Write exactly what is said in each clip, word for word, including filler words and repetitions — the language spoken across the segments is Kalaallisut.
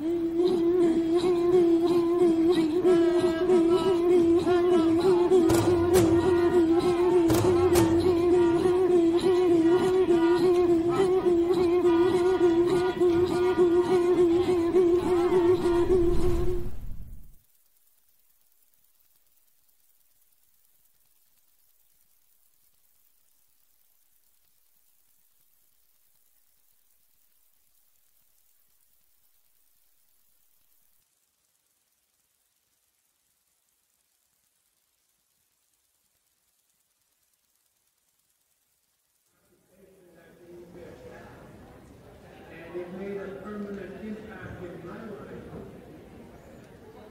And it made a permanent impact in my life.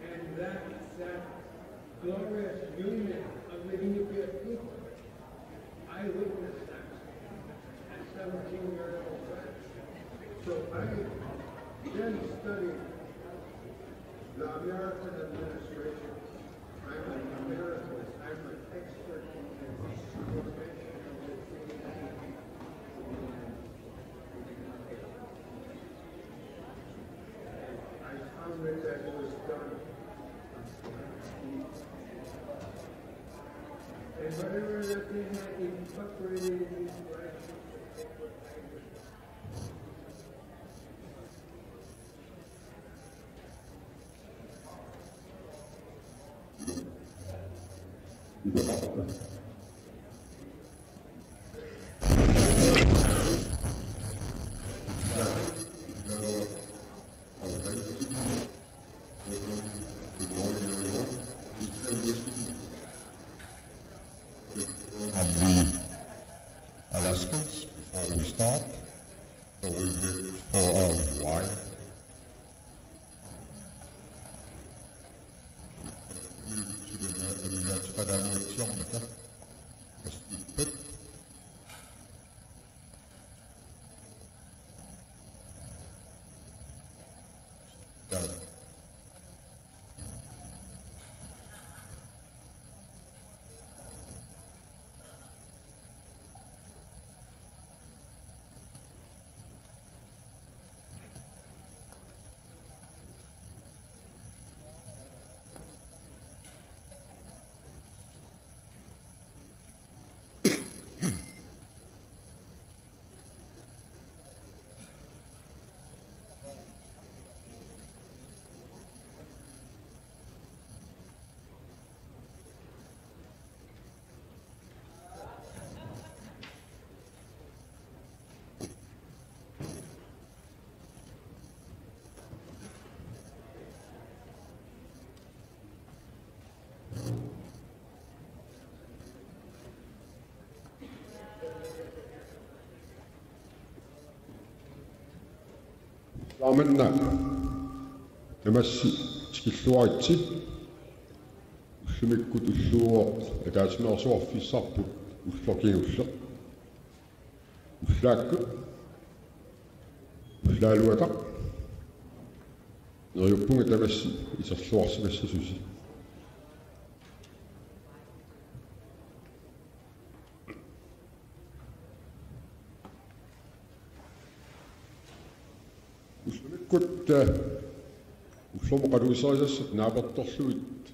And that, that glorious union of the Inupiat people, I witnessed that at seventeen years old. So I then studied the American administration. I'm an American. I'm an expert in the formation of the community. I found that that was done. And whatever that they had incorporated in these branches of corporate language. Have the announcements before we start. So we will, oh, oh, why? Taamanna tamassi tikilluaritsi. Ullumikkut ulluuvoq ataatsimeersuarfissarput ulloq kingulleq. Ullaakkut. Ullaaluataq. Neriuppunga tamassi iterluarsimassasusi. Ullumikkut, eh, ullormut oqaluuserisassat naapertorlugit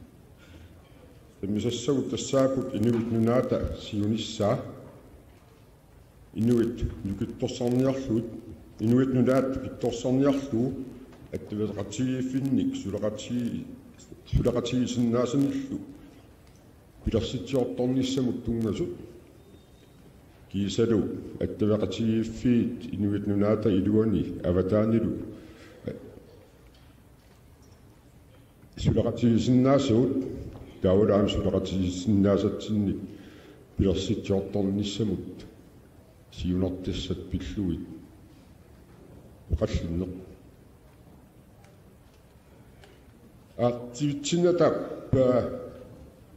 sammisassagut tassaapput Inuit Nunaata siunissaa. Inuit nukittorsarniarlugit, Inuit Nunaat nukittorsarniarlugu attaveqatigiiffinnik suleqatigi-, suleqatigiissinnaasanillu pilersitsiortornissamut tunngasut. Kiisalu attaveqatigiiffiit Inuit Nunaata iluani avataanilu suleqatigiissinnaasagut, taavalu aamma suleqatigiissinnaasatsinnit pilersitsiortornissamut siunertassat pillugit oqallinneq. Aatsivitsinata, aa,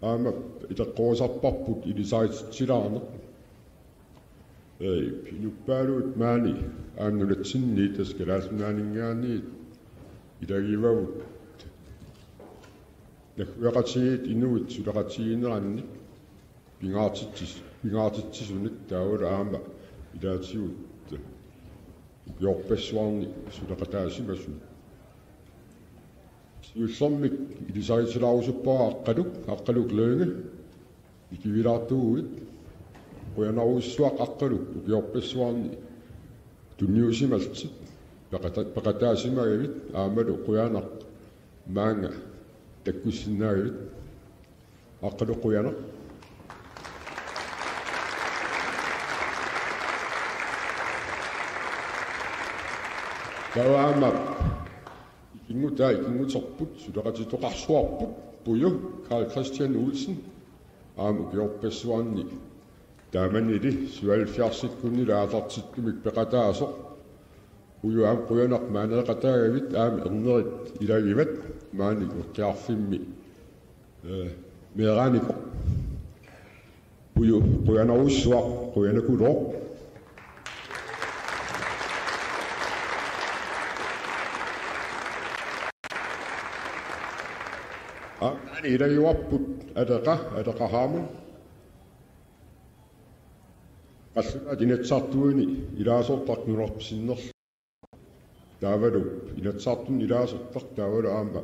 aamma ileqqorisarparput ilisarititsilaarneq. Ee, inuppaaluit maani aamma nunatsinniit, tassa Kalaallit Nunaanninngaanniit ilagivavut naggueqatigiit inuit suleqatigiinnerannik pingaartitsis-, pingaartitsisunik taavalu aamma ilaatigut ukiorpassuarni suleqataasimasut. Siullermik ilisaritilaarusuppara Aqqaluk, Aqqaluk Lynge, nikivilaartuuguit, qujanarujussuaq Aqqaluk ukiorpassuarni tunniusimallutit peqata-, peqataasimagavit aammalu qujanaq maanga takkussinnaagavit. Aqqaluk qujanaq. Taava aamma ikinngutaa ikinnguterput suleqatitoqarsuarput Puju Karl Christian Olsen aamma ukiorpassuarni taamanili syvoghalvfjerdsikkunnilu aallartittumik peqataasoq. Puju aamma qujanaq maaneeqataagavit aamma ernerit ilagivat maani Eqqiarfimmi, eh, meeraanikoq. Puju qujanarujussuaq, qujanakulooq. Aamma ilagivarput Aleqa, Aleqa Hammond. Qallunaat Inatsisartuuni ilaasortaq nunarput sinnerlugu. Taavalu Inatsisartuni ilaasortaq taavalu aamma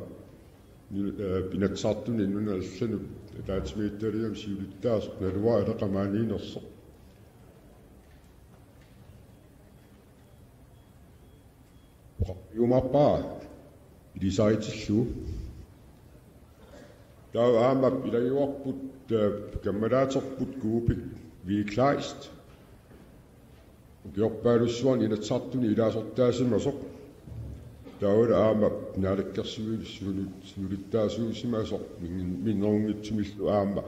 nu-, eh, Inatsisartuni nunat allanut ataatsimiititaliami siulittaasoq naluara Aleqa maaniinnersoq. Oqarfigiumaarpara ilisaritillugu. Taava aamma ilagivarput, eh, kammalaaterput Kuupik V. Kleist. Ukiorpaalussuarni Inatsisartuni ilaasortaasimasoq. Taavalu aamma naalakkersuisuni siulittaasuusimasoq min-, minnerunngitsumillu aamma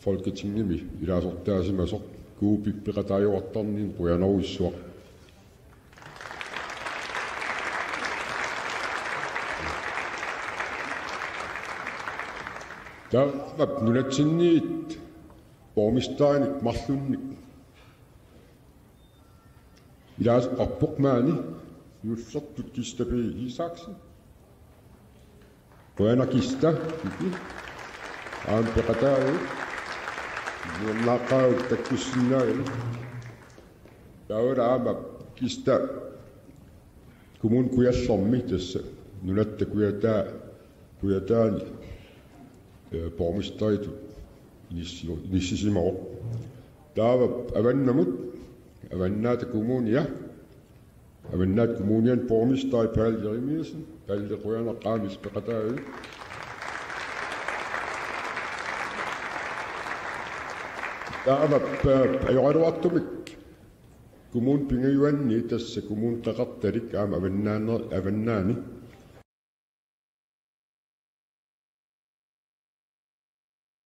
Folketingimi ilaasortaasimasoq. Kuupik peqataajuartarnini qujanarujussuaq. Taava nunatsinniit borgmesterinik marlunnik ilaasoqarpoq maani, siullertut Kista B. Isaksen. Qujanaq Kista, iki. Aamma peqataajuk. Nuannaaqaaq takkussinnaagavit. Taavalu aamma Kista Kommune Kujallermi tassa nunatta kujataa, kujataani, eh, borgmesteritut inissi-, inissisimavoq. Taava avannamut, Avannaata Kommunia, Avannaata Kommuniani borgmesteri Palle Jerimiassen, Palle qujanaq aamma illit peqataagavit. Taava, eh, ajoraluartumik Kommune pingajuanni tassa Kommune Qeqertalik aamma Avannaane-, Avannaani.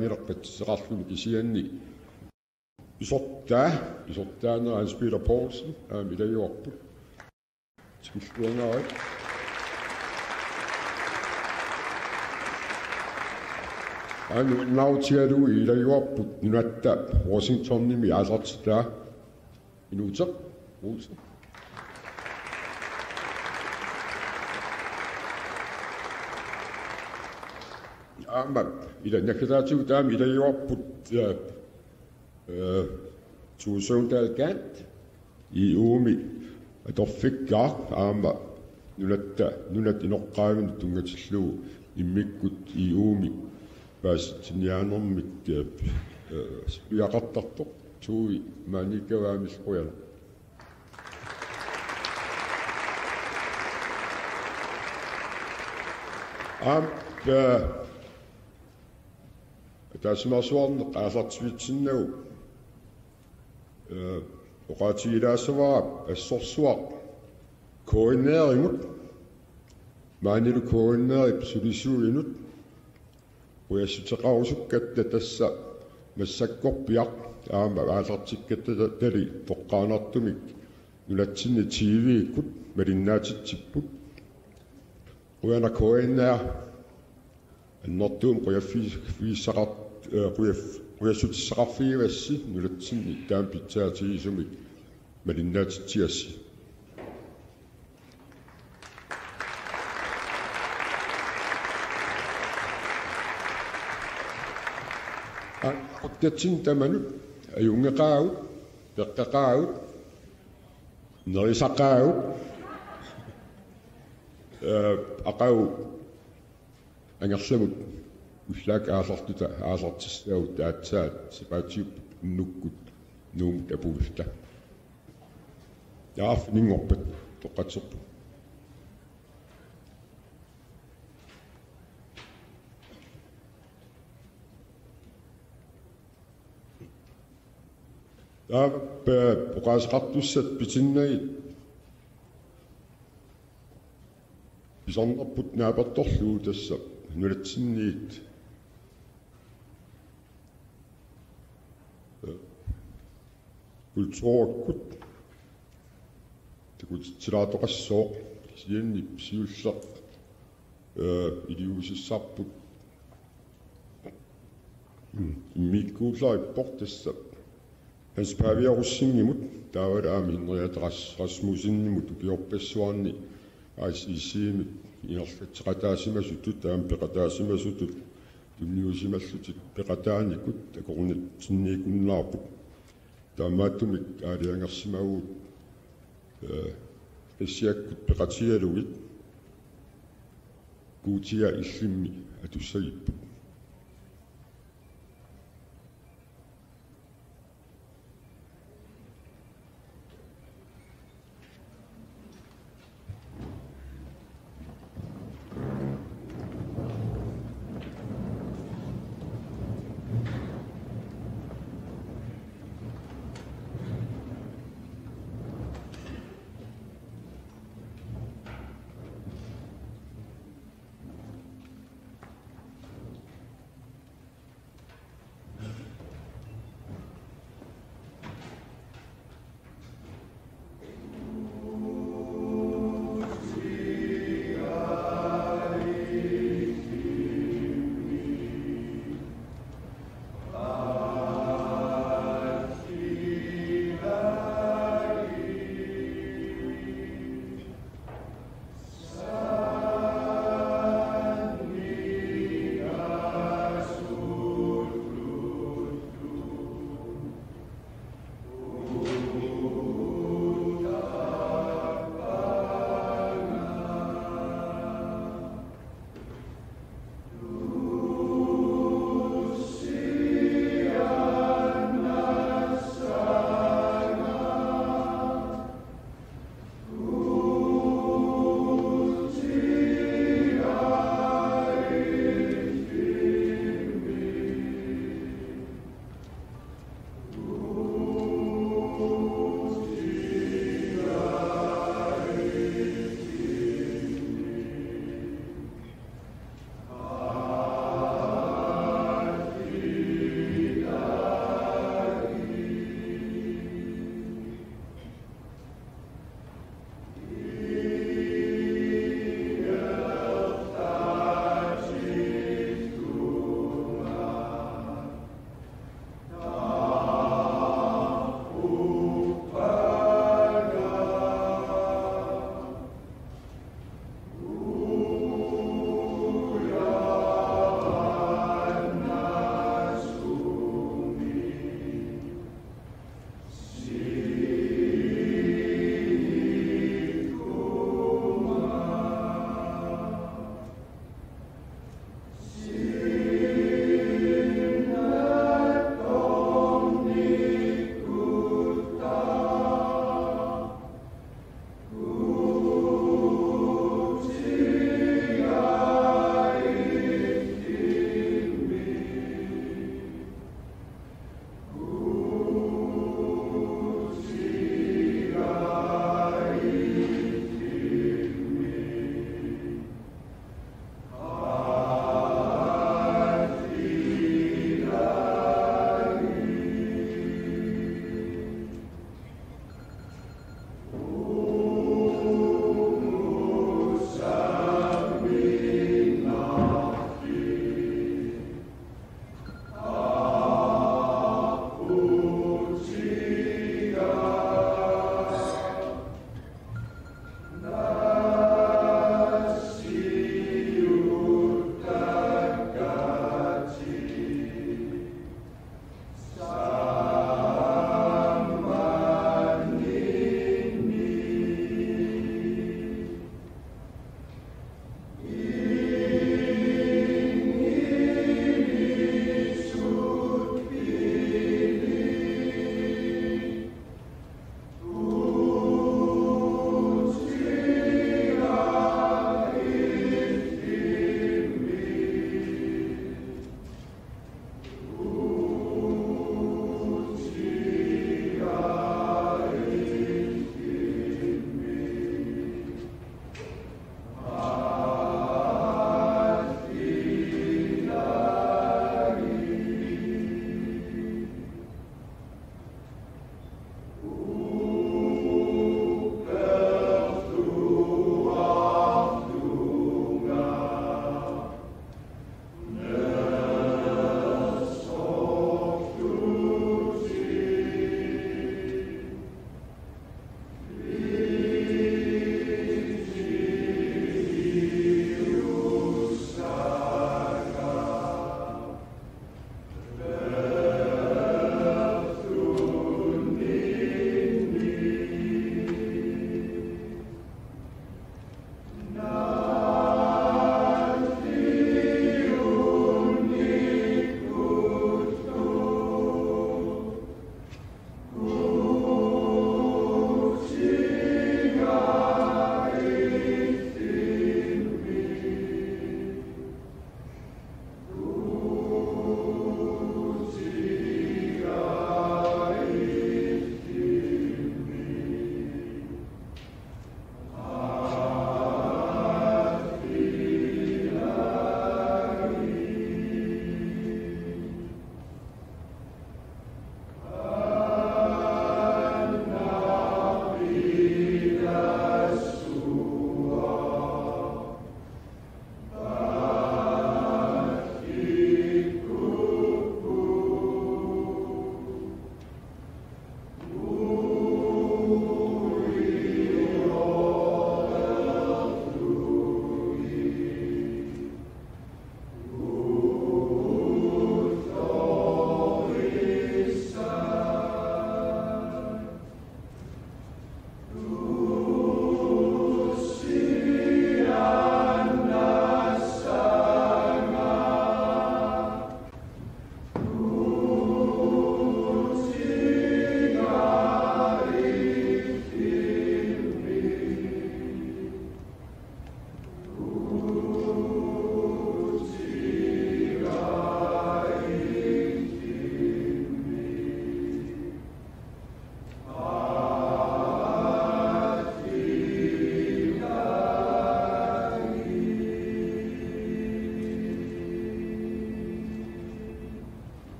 Nilerpatsisaqarluni kisianni pisortaa, pisortaanera Hans Peter Poulsen aamma ilagivarput. Tikilluangaarit. Aamma nuannaarutigalugu ilagivarput nunatta Washingtonimi aallartitaa Inuuteq Olsen. Aamma ila naggataatigut aamma ilagivarput, eh, eh, Tove Søvndal Gant, E U-mi atorfiggaaq aamma nunatta, nunat inoqqaavinut tunngatillugu immikkut E U-mi paasitsiniaanermik, eh, eh, suliaqartartoq. Tove maaniikkavit aamma illit qujanaq. Aamma, eh, ataatsimeersuarneq aallartitsivinnagu, eh, oqaatigilaassavara assorsuaq K N R-imut, maanilu K N R-ip sulisuinut, qujassuteqarusukkatta tassa massakkorpiaq aamma aallartikkattali toqqaannartumik nunatsinni T V-kkut malinnaatitsipput. Qujanaq K N R, annertuumik qujaffi-, -ffigissaqar-, eh, qujaf-, qujassutissaqarfigivassi nunatsinni taama pitsaatigisumik malinnaatitsigassi. Aquttatsinni tamanut ajunngeqaagut, peqqeqaagut, nerisaqaagut, eh, aqagu Angerlamut ullaaq aallartuta aallartissaagut aatsaat sapaatiupput unnukkut Nuummut apuulluta. Aarfininngorpat toqqatserpunga. Taava oqaaseqartussat pitinnagit pisarnerput naapertorlugu tassa nunatsinniit kulturikkut takutitsilaartoqassooq, kisianni siulleq, ee, iliuusissarput immiikkuullaarpoq tassa Hans Pavia Rosingimut, taavalu aamma Henriette Ras-, Rasmussenimut ukiorpassuarni I C C-mi ingerlatseqataasimasutut, aamma peqataasimasutut tunniusimallutik peqataanikut akornatsinniikkunnaarput. Taamaattumik aalajangersimavugut, ee, qissiakkut peqatigalugit Guutia illimmi atussagipput.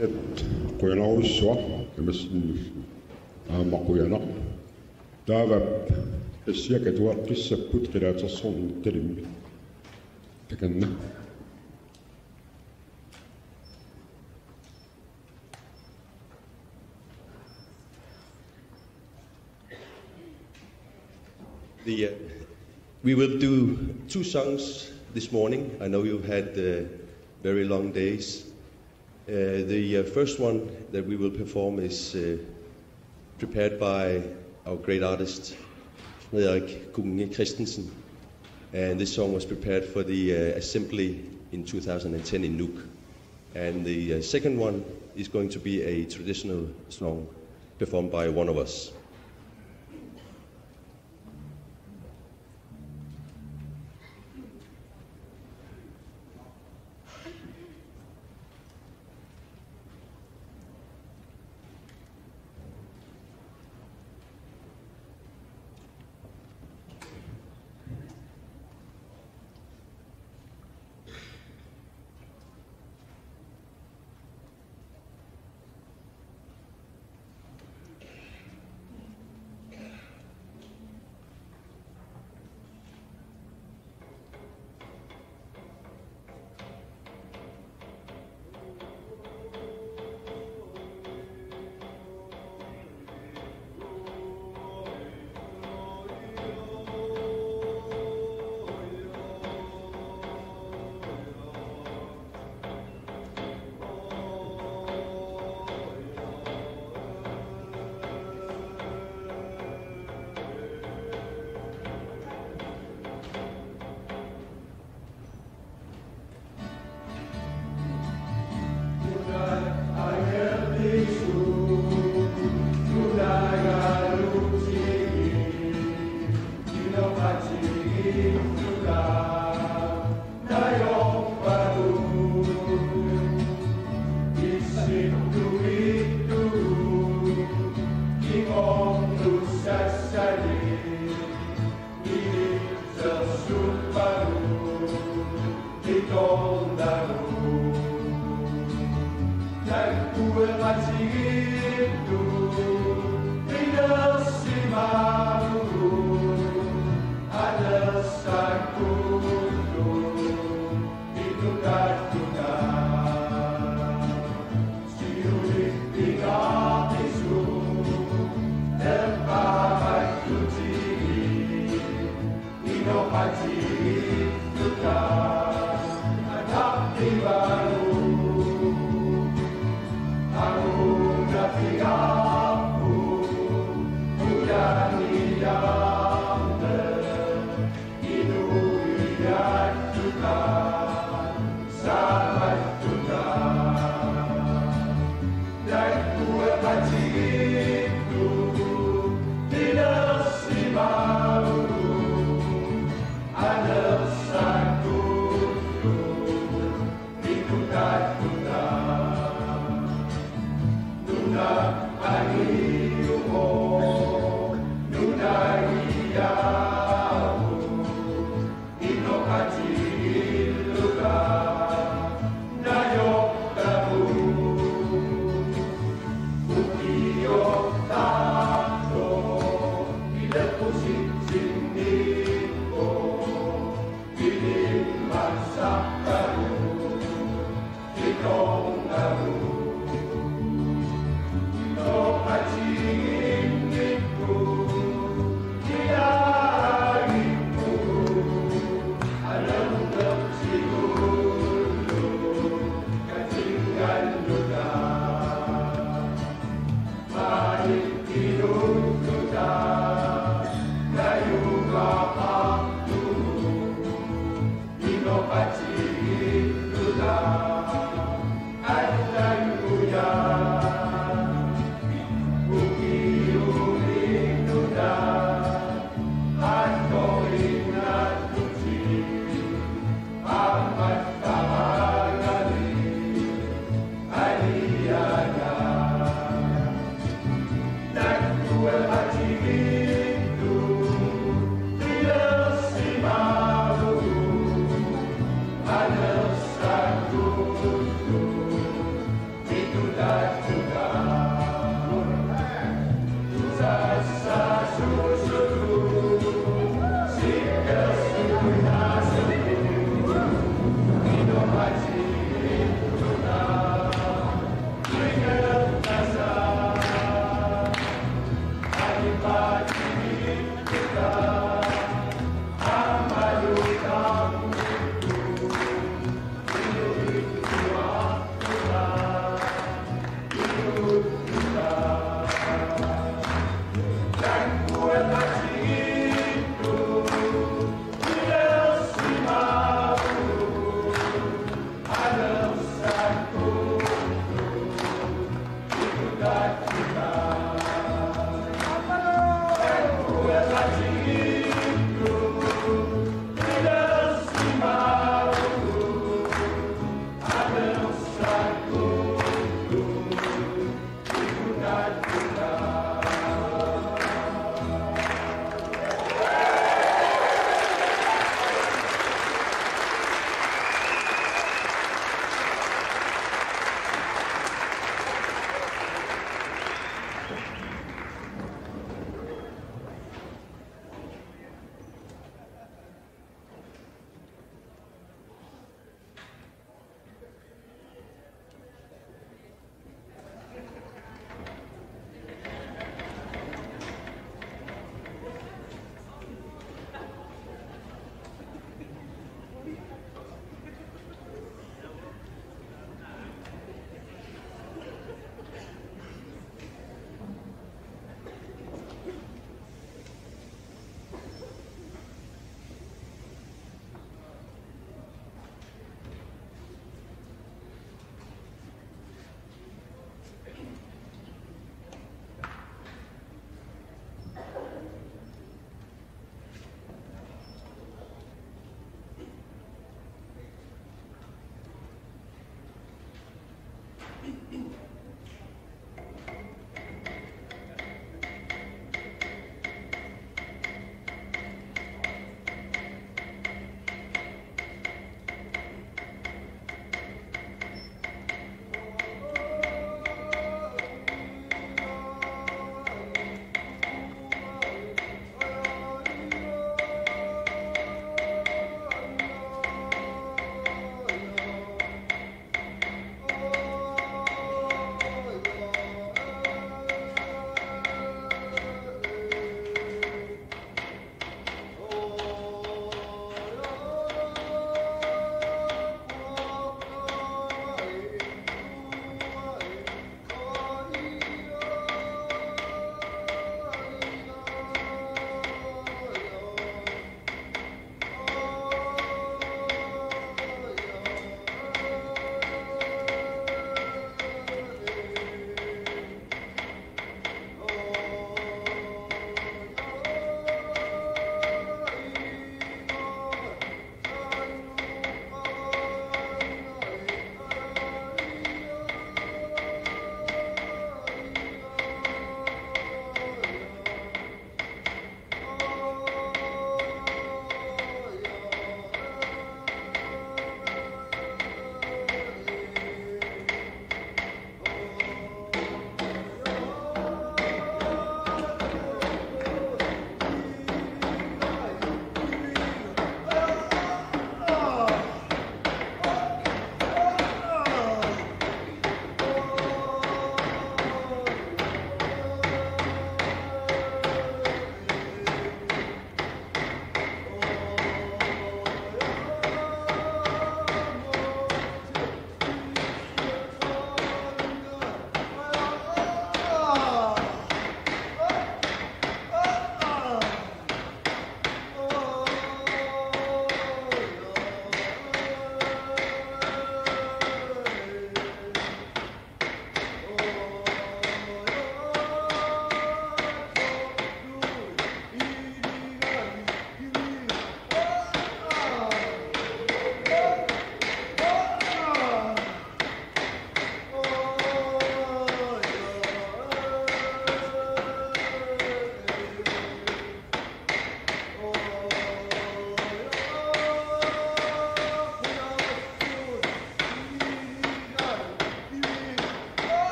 Qujanarsuaq tamassi. Aamma qujanaq. Taava assiaq atuaqqissapput qilaatersornertalimmik. Takanna. The, uh, we will do two songs this morning. I know you've had, uh, very long days. Uh, the, uh, first one that we will perform is, uh, prepared by our great artist, Frederik Kunge Christensen. And this song was prepared for the, uh, assembly in two thousand and ten in Nuuk. And the, uh, second one is going to be a traditional song performed by one of us.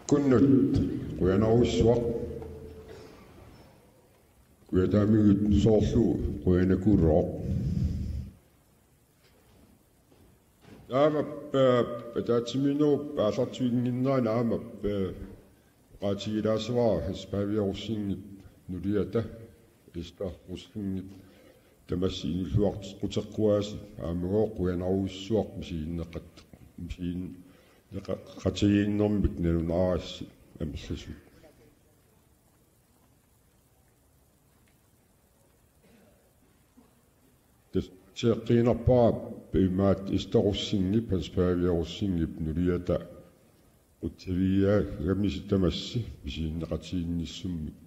Kunnut qujanarujussuaq. Kujataamigut soorlu qujanaqulooq. Taava, eh, ataatsimiinnerup aallartinnginnerani aamma, eh, oqaatigilaassavara Hans Pavia Rosingip nuliata Esther Rosingip tamassi inuulluaqquteqquaasi, aammagooq qujanarujussuaq misiginneqat-, misiginneqatigiinnermik nalunaarassi amerlasuut. Tassa eqqarsaatigiinnarpara imaattoq Esther Rosingip, Hans Pavia Rosingip nuliata qutsavigigamisi tamassi misiginneqatigiinnissummik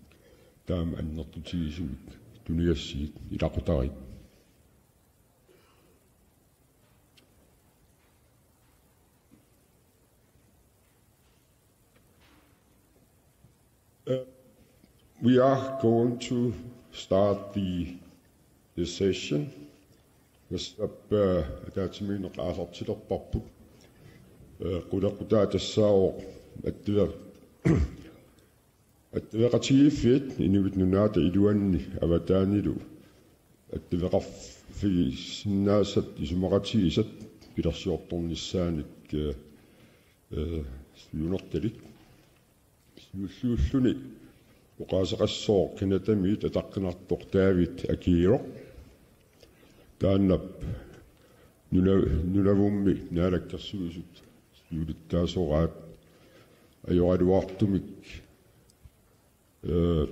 taama annertutigisumik tunigassigit, ilaqutariit. Uh, we are going to start the, the session. Tassa, uh, ataatsimiinneq aallartilerparput. Uh, qulequtaa tassaavoq attaveq-, attaveqatigiiffiit Inuit Nunaata iluanni avataanilu attaveqarfigisinnaasat isumaqatigisat pilersiortornissaannik, eh, eh, siunertalik. Siulliulluni oqaaseqassooq Canadamiit ataqqinartoq David Akeeraq. Taannap nuna-, Nunavummi Naalakkersuisut siulittaasoraat ajoraluartumik, eh,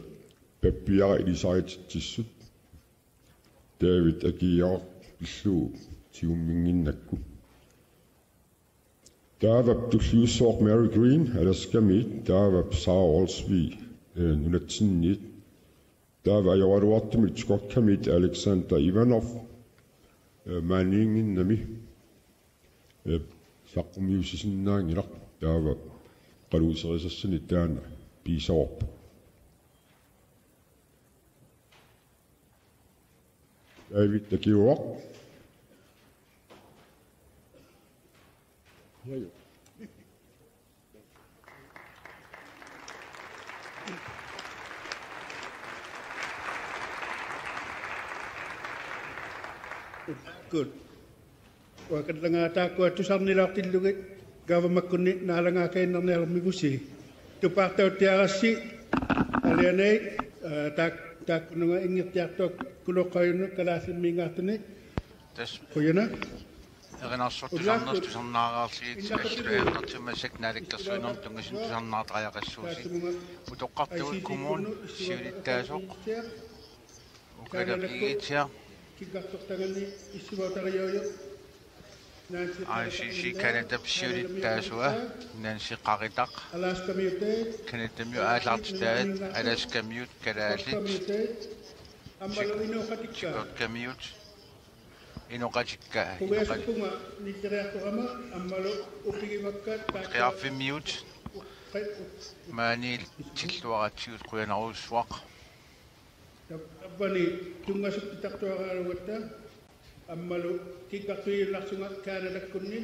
pappiara ilisarititsissut David Akeeraq pillugu tigumminnginnakku. Taavap tulliussooq Mary Green Alaskamiit, taavap Sarah Olsvig, eh, nunatsinniit, taava ajoraluartumik Chukotkamiit Alexander Ivanov, eh, maaniinnginnami, eh, saqqummiussisinnaanngilaq, taava oqaluuserisassani taanna piisaarpoq. David Akeeraq. Ja, ja. Good. Uanga allagaat taakkua tusarnilaartillugit Gavamakkunni naalagaakkaannerniarmigusi. Tupaartauttiarassi alianai, eh, taak-, taakkununnga inngittiartuakkuloqqaajunnu kalaallimmiingaartuni. Tassa. Qujanaq. Erinarsortut tusarneq tusarnaaraarsigit, assut ajornartumik massakkut naalakkersuinermut tunngasunut tusarnaartariaqassuusi. Utoqqartuit kommunip siulittaasoq. Ukaleqigitia. I C C Canadap siulittaasua Nancy Qaritaq. Canadamiut aallartitaat Alaskamiut kalaallit. Chukotkamiut. Inoqatikka. Inoqatikka. Uteqarfimmiut. Maaniilluaratsigu qujanarujussuaq. Tappani tunngasuttartuaraalugatta aammalu kikkartuinnarsunga Canadakkunni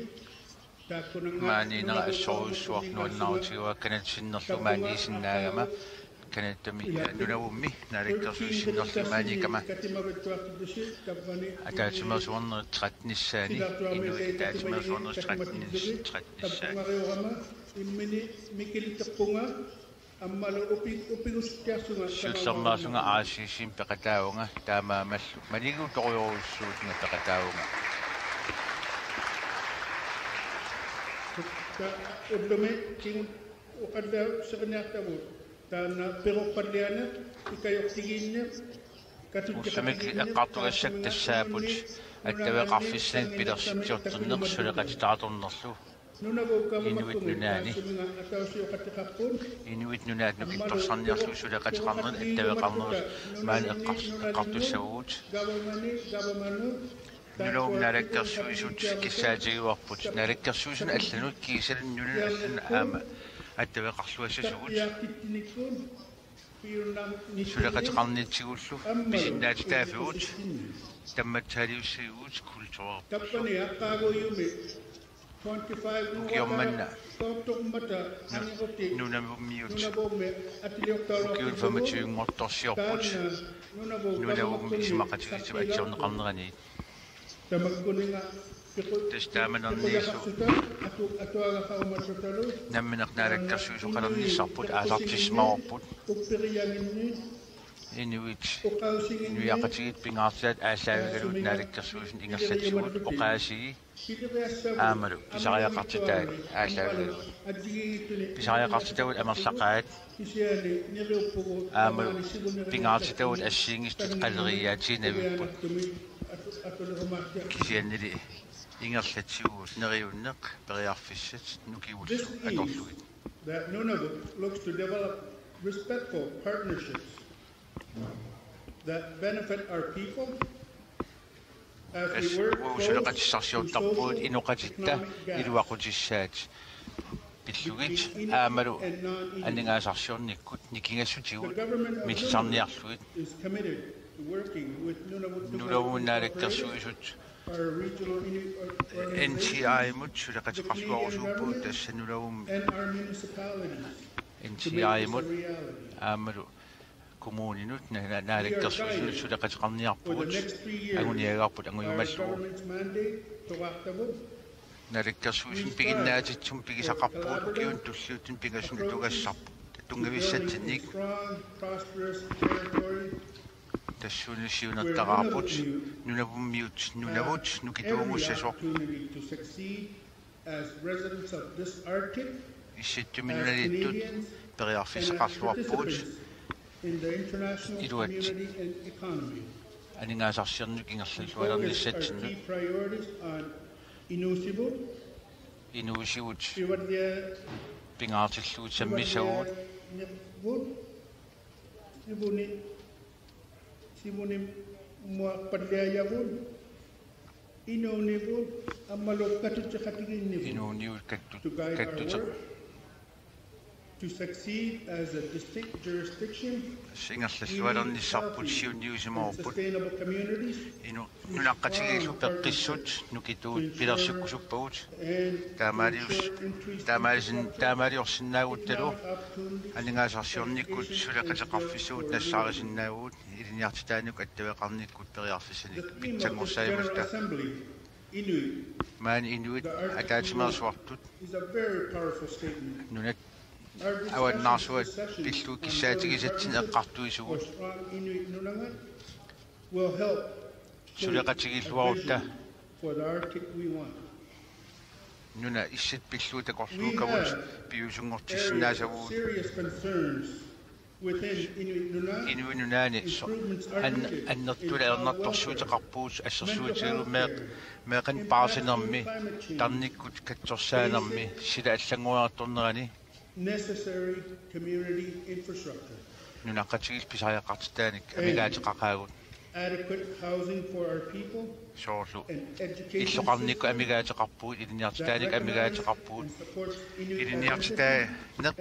taakkunannga maaniinnera assorujussuaq nuannaarutigaara Canadap sinnerlugu maaniisinnaagama Canadami, eh, Nunavummi naalakkersuisut sinnerlugit maaniikkama ataatsimeersuarnerit tretten-issaanni, inuit ataatsimeersuarnerit tretten-is-, tretten-issaanni. Immini mikilitseqqunnga aammalu upi-, upigusuttiarsunga. Siullermeerlunga I C C-mi peqataavunga, taamaammallu maliguutorujussuullunga peqataavunga. Ta-, ullumi kingu-, oqallaaseriniartagut taanna peroqqallianeq, ikajoqtigiinneq, ullumi eqqartugassat tassaapput attaveqarfissanik pilersitsiortinneq suleqatitaatornerlu. Inuit Nunaanni. Inuit Nunaat nukittorsarniarlugu suleqateqarnerit attaveqarnerit maani eqqars-, eqqartussavagut. Nunavummi naalakkersuisut kissaatigaarput. Naalakkersuisunut allanut kiisalu nunanut allanut aamma attaveqarluassasugut. Suleqateqarnitsigullu pisinnaatitaaffigut, tammatsaaliussavagut kulturerput. Tappani aqqaaguujumi Ukioq manna Nunavummiut ukiut femogtyve-nngortorsiorput Nunavummi isumaqatigiissut atsiorneqarneraniit. Tassa taamanerniillu nammineq naalakkersuisoqalernissarput aallartissimavarput. Inuit, inuiaqatigiit pingaartitat aallaavigalugit naalakkersuisuni ingerlatsigut oqaasii aammalu pisariaqartitaat aallaavigalugit. Pisariaqartitagut amerlaqaat aammalu pingaartitagut assigiinngitsut qaleriaatiinnavipput. Kisiannili ingerlatsivugut neriunneq periarfissat nukivullu atorlugit. That Nunavut looks to develop respectful partnerships that benefit our people as we work towards suleqatissarsiortarpugut inoqatitta iluaqutissaat pillugit aammalu aningaasarsiornikkut nikingassutigut millisarniarlugit. Nunavummi naalakkersuisut N T I-mut suleqateqarluarusuupput tassa Nunavummi N T I-mut aammalu kommuninut naalakkersuisunut suleqateqarniarpugut anguniagarput angujumallugu. Naalakkersuisuni piginnaatitsumik pigisaqarpugut ukiuni tulliuttuni pingasuni atugassarput tunngavissatsinnit. Tassuuna siunertaraarput Nunavummiut Nunavut nukituugussasoq. Issittumik nunaliittut periarfissaqarluarpugut iluatsit aningaasarsiornikkut ingerlallualernissatsinnut. Inuusivut pingaartillugit sammissagut. Inuunivut aammalu kattuteqatigiinnivut. Inuunivut kattu-, kattuteq. To succeed as a distinct jurisdiction, ingerlallualernissarput siunniusimavarput. Inu-, nunaqqatigiillu peqqissut nukituut pilersikkusuppagut. Taamaalius-, taamaalisin-, taamaaliorsinnaaguttalu aningaasarsiornikkut suleqateqarfissugut nassaarisinnaavugut ilinniartitaanikkut attaveqarnikkut periarfissanik pitsanngorsaajumaarluta. Maani inuit ataatsimeersuartut nunat avannaarsuat pillugit kissaatigisatsinnut eqqartuisugut. Suleqatigiilluarutta nuna issittoq pillugu takorluukkamut piviusunngortissinnaasagut. Inuit Nunaanni so-, an-, annertuumik ajornartorsiuteqarpugut assersuutigalugu meeq-, meeqqanik paarsinermi, tarnikkut katsorsaanermi, sila allanngoriartornerani. Nunaqqatigiillu pisariaqartitaanik amigaateqaqaagut. Soorlu illoqarnikkut amigaateqarpugut, ilinniartitaanik amigaateqarpugut. Ilinniartitaaneq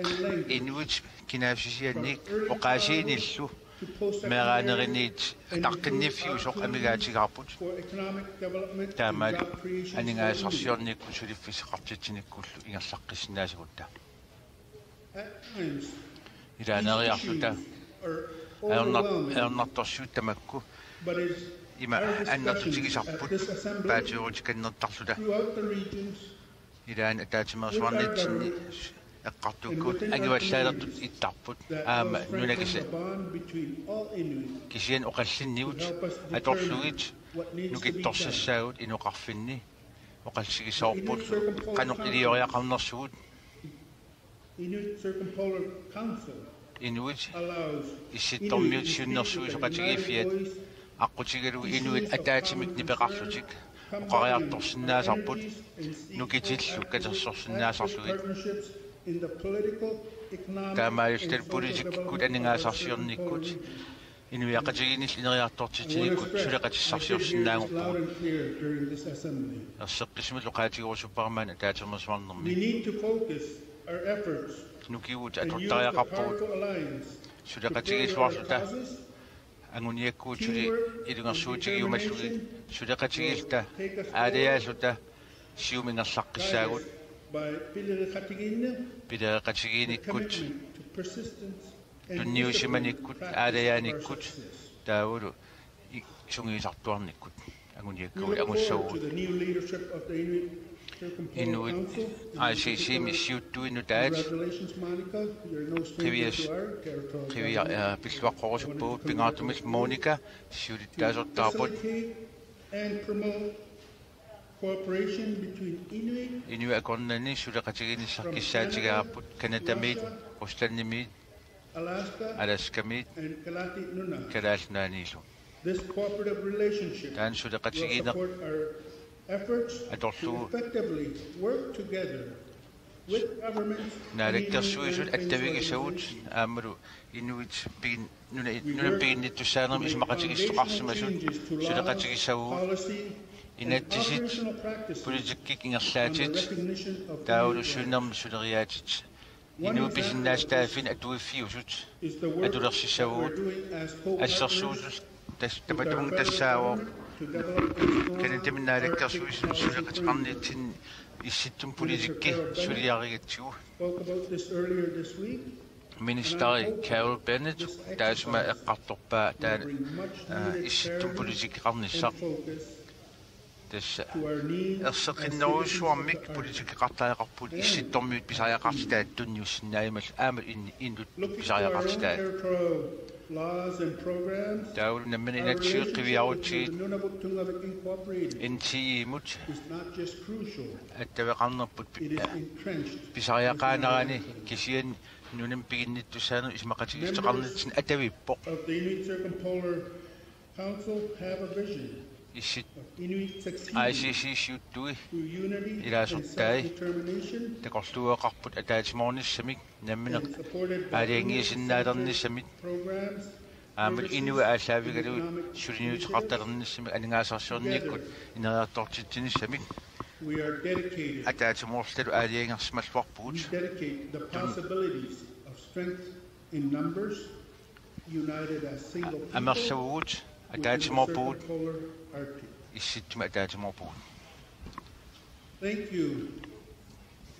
inuit kinaassusiannik oqaasiinillu meeraaneriniit ataqqinniffiusoq amigaatigaarput. Taamaali aningaasarsiornikkut suliffissaqartitsinikkullu ingerlaqqissinnaasagutta. Ilaaneriarluta ajornar-, ajornartorsiut tamakku ima annertutigisarput paatsoorutikannertarluta. Ilaanni ataatsimeersuarnitsinni eqqartukkut angivallaalersut ittarput aamma nunakisa. Kisianni oqallinniut atorlugit nukittorsassaagut inoqarfinni oqallisigisaarput qanoq ilioriaqarnersugut. Inuit Issittormiut siunnersuisoqatigiiffiat aqqutigalugu inuit ataatsimik nipeqarlutik oqariartorsinnaasarput nukitillu katersorsinnaasarlugit. Taamaalilluta politikkikkut aningaasarsiornikkut inuiaqatigiinnillu ineriartortitsinikkut suleqatissarsiorsinnaanngorpugut. Erseqqissumillu oqaatigerusuppara maani ataatsimeersuarnermi. Nukigut atuttariaqarpagut suleqatigiilluarluta anguniakkuutsuli ilungersuutigiumallugit suleqatigiilluta aalajaalluta Siumut ingerlaqqissaagut. By pileriqatigiinneq, pilereqatigiinnikkut, commitment to persistence and tunniusimanikkut, aalajaanikkut, taavalu i-, sungiusartuarnikkut anguniakkagut angussagut. Inuit I C C-mi siuttuinnut taat. Qivias, qivia-, pilluaqqorusuppugut, pingaartumik Monica siulittaasortaarput. Inuit akornanni suleqatigiinnissaq kissaatigaarput Canadamiit, Ruslandimiit, Alaskamiit, Kalaallit Nunaanniillu. Taanna suleqatigiinneq atorlugu naalakkersuisut attavigisagut aammalu inuit pigin-, nuna-, nunap piginnittussaanermut isumaqatigiissuteqarsimasut suleqatigisagut. Inatsisit politikkikkut ingerlaatit taavalu sulinermi suleriaatit. Inuit pisinnaatitaaffii atuiffiusut atulersissavagut. Assersuutitut tas-, tamatumunnga tassaavoq Canadami naalakkersuisuni suleqateqarnitsinni Issittumut politikki suliarigatsigu. Ministeri Carol Bennett taassuma eqqartorpaa taanna, aa, Issittumut politikkeqarnissaq. Tassa erseqqinnerujussuarmik politikkeqartariaqarpugut Issittormiut pisariaqartitaat tunniussinnaajummallu aamma in-, inut pisariaqartitaat. Taavalu nammineq inatsisit qiviarutsigit N T E-mut attaveqarnerput pi-, pisariaqaanerani kisianni nunap piginnittussaanermut isumaqatigiissuteqarnitsinni atavippoq. Council have a vision Issit of Inuit succeeding I C C siuttui through unity and ilaasortai self-determination takorluueqarput ataatsimoornissamik nammineq and supported by aalajangiisinnaalernissamik programs, aamma services, inuit aallaavigalugit economic suliniuteqartalernissamik aningaasarsiornikkut ineriartortitsinissamik. We are dedicated, ataatsimoorlutalu aalajangersimalluarpugut. We dedicate the possibilities of strength in numbers, united as single people, amerlavugut, ataatsimoorpugut, Issittumi ataatsimoorpugut. Thank you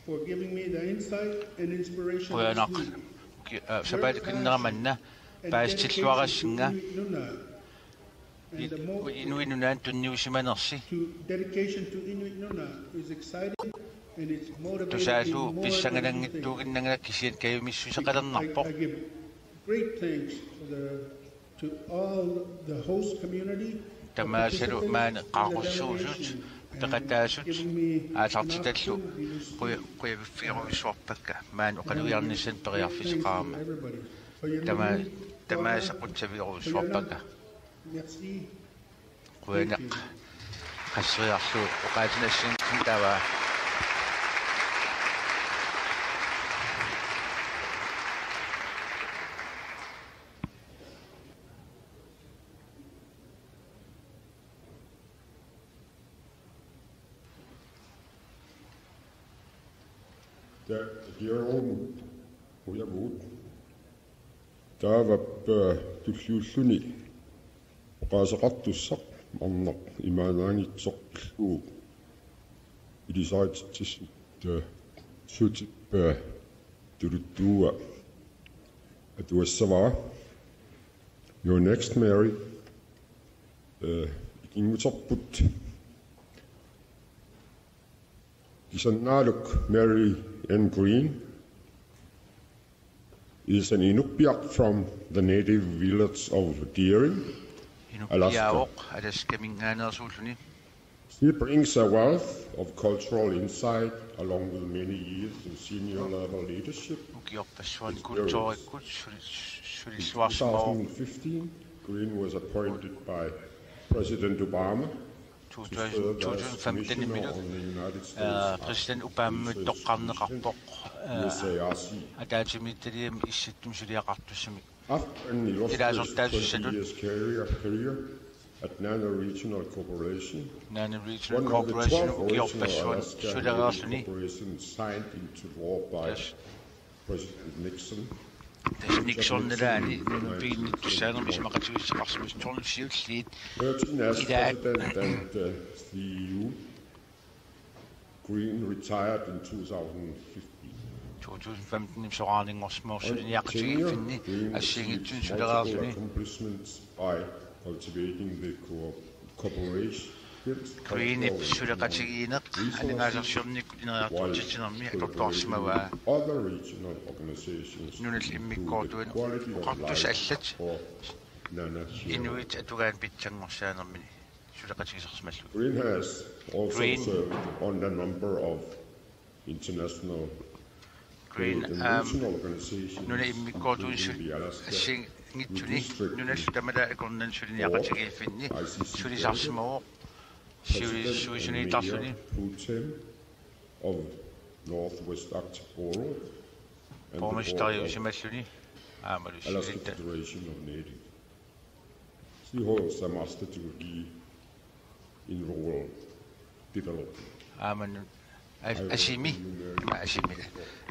for giving me the insight and inspiration I need. Qujanaq. Ki-, aa, sapaatip akunnera manna paasitilluarassinga. Inuit Nunaannut tunniusimanersi. Tusaallugu pissangananngitsuuginnanngilaq kisianni kajumissuseqalernarpoq. Tamaasalu maani qaaqqusuusut, peqataasut, aallartitallu quja-, qujaviffigerujussuarpakka maani oqalugiarnissaanut periarfissaqarama. Tama-, tamaasa qutsavigerujussuarpakka. Qujanaq. Qasseriarlugu oqaatigisinnaassaanga taava. Taava, Jerome, qujavugut. Taava, eh, tulliulluni oqaaseqartussaq arnaq imaannaanngitsoq pillugu ilisaritsitsissut, eh, Suutip, eh, Tuluttua atuassavara. You're next, Mary. Eh, ikinnguterput kisannaaluk Mary N. Green is an Inupiaq from the native village of Deering, Alaska. Inupiaavoq Alaskaminngaanneersuulluni. She brings a wealth of cultural insight along with many years of senior level leadership experience. Ukiorpassuarni kulturikkut suli-, sulilluarsimavoq. In two thousand fifteen, Green was appointed by President Obama to serve as Commissioner on the United States Arctic Research Mission, U S A R C. Two thousand fifteen, Green was appointed by President Obama to serve as Commissioner on the United States Arctic Research Mission, U S A R C. After an illustrious twenty years career, career at Nana Regional Corporation, Nana Regional Corporation, one of the twelve original Alaska Native corporations signed into law by President Nixon. Tassa Nixon nalaani nunap piginnittussaanermut isumaqatigiissuteqarsimasut siulliit. Thirteen as president and, uh, C E O. Green retired in two thousand fifteen. To tusind femten soraarninngorsimavoq suliniaqatigiiffinni assigiinngitsunik sulereerluni. Accomplishments by cultivating the co- cooperation. Greenip suleqatigiinneq aningaasarsiornikkut ineriartortitsinermi atortuarsimavaa. Other regional organizations nunat immikkoortuinut oqartussat allat inuit atugaannik pitsanngorsaanermini suleqatigisarsimallugit. Green has also served on a number of international Green, um, nunat immikkoortuinut assigiinngitsuni nunallu tamalaat akornanni suliniaqatigiiffinni sulisarsimavoq siuliissuisuniitarluni. Pro tem of Northwest Arctic Borough and the borgeriusimalluni aammalu Alaska Federation of Native. She holds a master degree in rural development. Aamma asimi, ima asimi,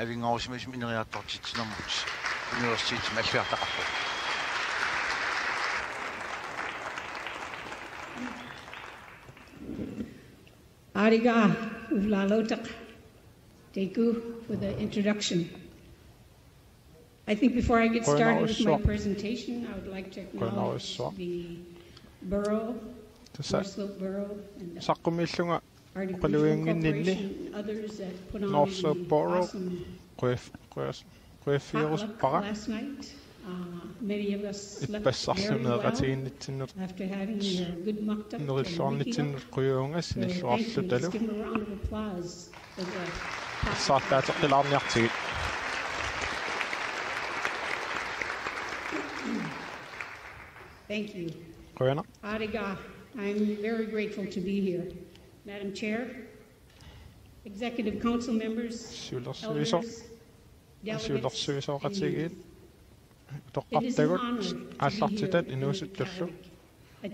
avinngarusimasumi ineriartortitsinermut universitetimi alliartaqarpoq. Aarigaa uvlaalautak. Thank you for the introduction. I think before I get started with my presentation, I would like to acknowledge the borough, North Slope Borough, and the Arctic Regional Corporation and others that put on the awesome potluck last night. Uh, many of us slept very well after having your good maktak and wiki. So thank you. Let's give them a round of applause. Thank you. Aarigaa, I'm very grateful to be here. Madam Chair, Executive Council members, elders, delegates, and youth. It is an honor to be here in Nunavik.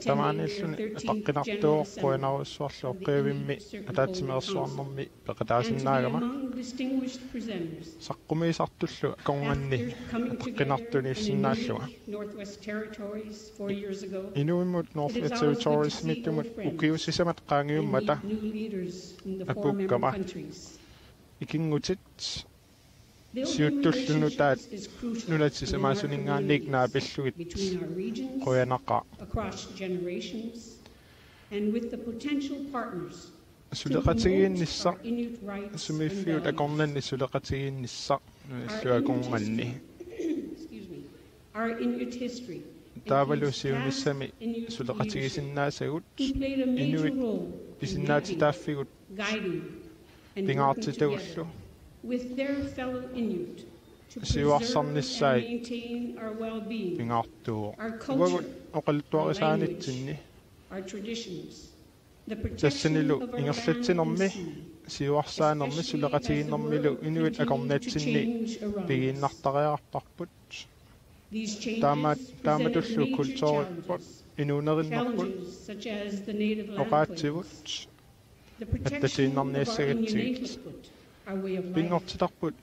Tamaaniilluni ataqqinartuuvoq qujanarujussuarlu oqqiivimmi ataatsimeersuarnermi peqataasinnaagama. Saqqumiisartullu akornanni ataqqinartuniissinnaallunga. Inuimmut Northwest Territoriesimiittumut ukiut sisamat qaangiummata apuukkama ikinngutit siuttullu nutaat nunat sisamaasuninngaanniit naapillugit qujanaqaaq. Suleqatigiinnissaq, sumiiffigut akornanni suleqatigiinnissaq nunallu akornanni. Taavalu siunissami suleqatigisinnaasagut inuit pisinnaatitaaffigut pingaartitagullu siuarsarnissaat pingaartuuvoq. Uagut oqaluttuarisaanitsinni tassanilu ingerlatsinermi, siuarsaanermi, suleqatigiinnermilu inuit akornatsinni pigiinnartariaqarparput. Taama-, taamatullu kulturipput, inuunerinnerput, oqaatsivut, attatiinnarniassagatsigit. Pinngortitarput,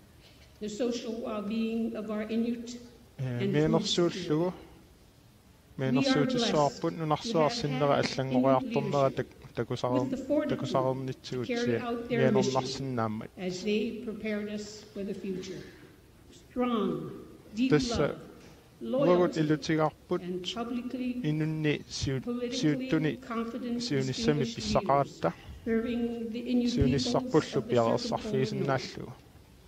eh, mianersuullugu, mianersuutissavarput nunarsuaq sinnera allanngoriartornera tak-, takusarern-, takusarnitsigut mianernaarsinnaammat. Tassa uagut ilutigaarput inunni siut-, siuttuni siunissami pissaqaratta. Siunissarpullu piareersarfigisinnaallugu.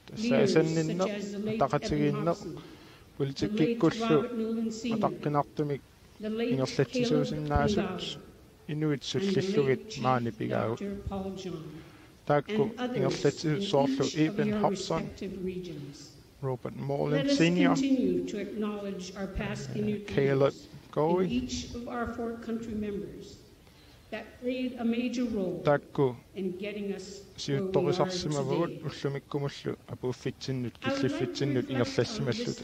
Tassa asanninneq, ataqatigiinneq, politikkikkullu ataqqinartumik ingerlatsisuusinnaasut inuit sullillugit maani pigaagut. Taakku ingerlatsisut soorlu Eben Hobson, Robert Morlin Senior, Caleb Coe. Taakku siuttorisarsimavagut ullumikkumullu apuuffitsinnut killiffitsinnut ingerlassimalluta.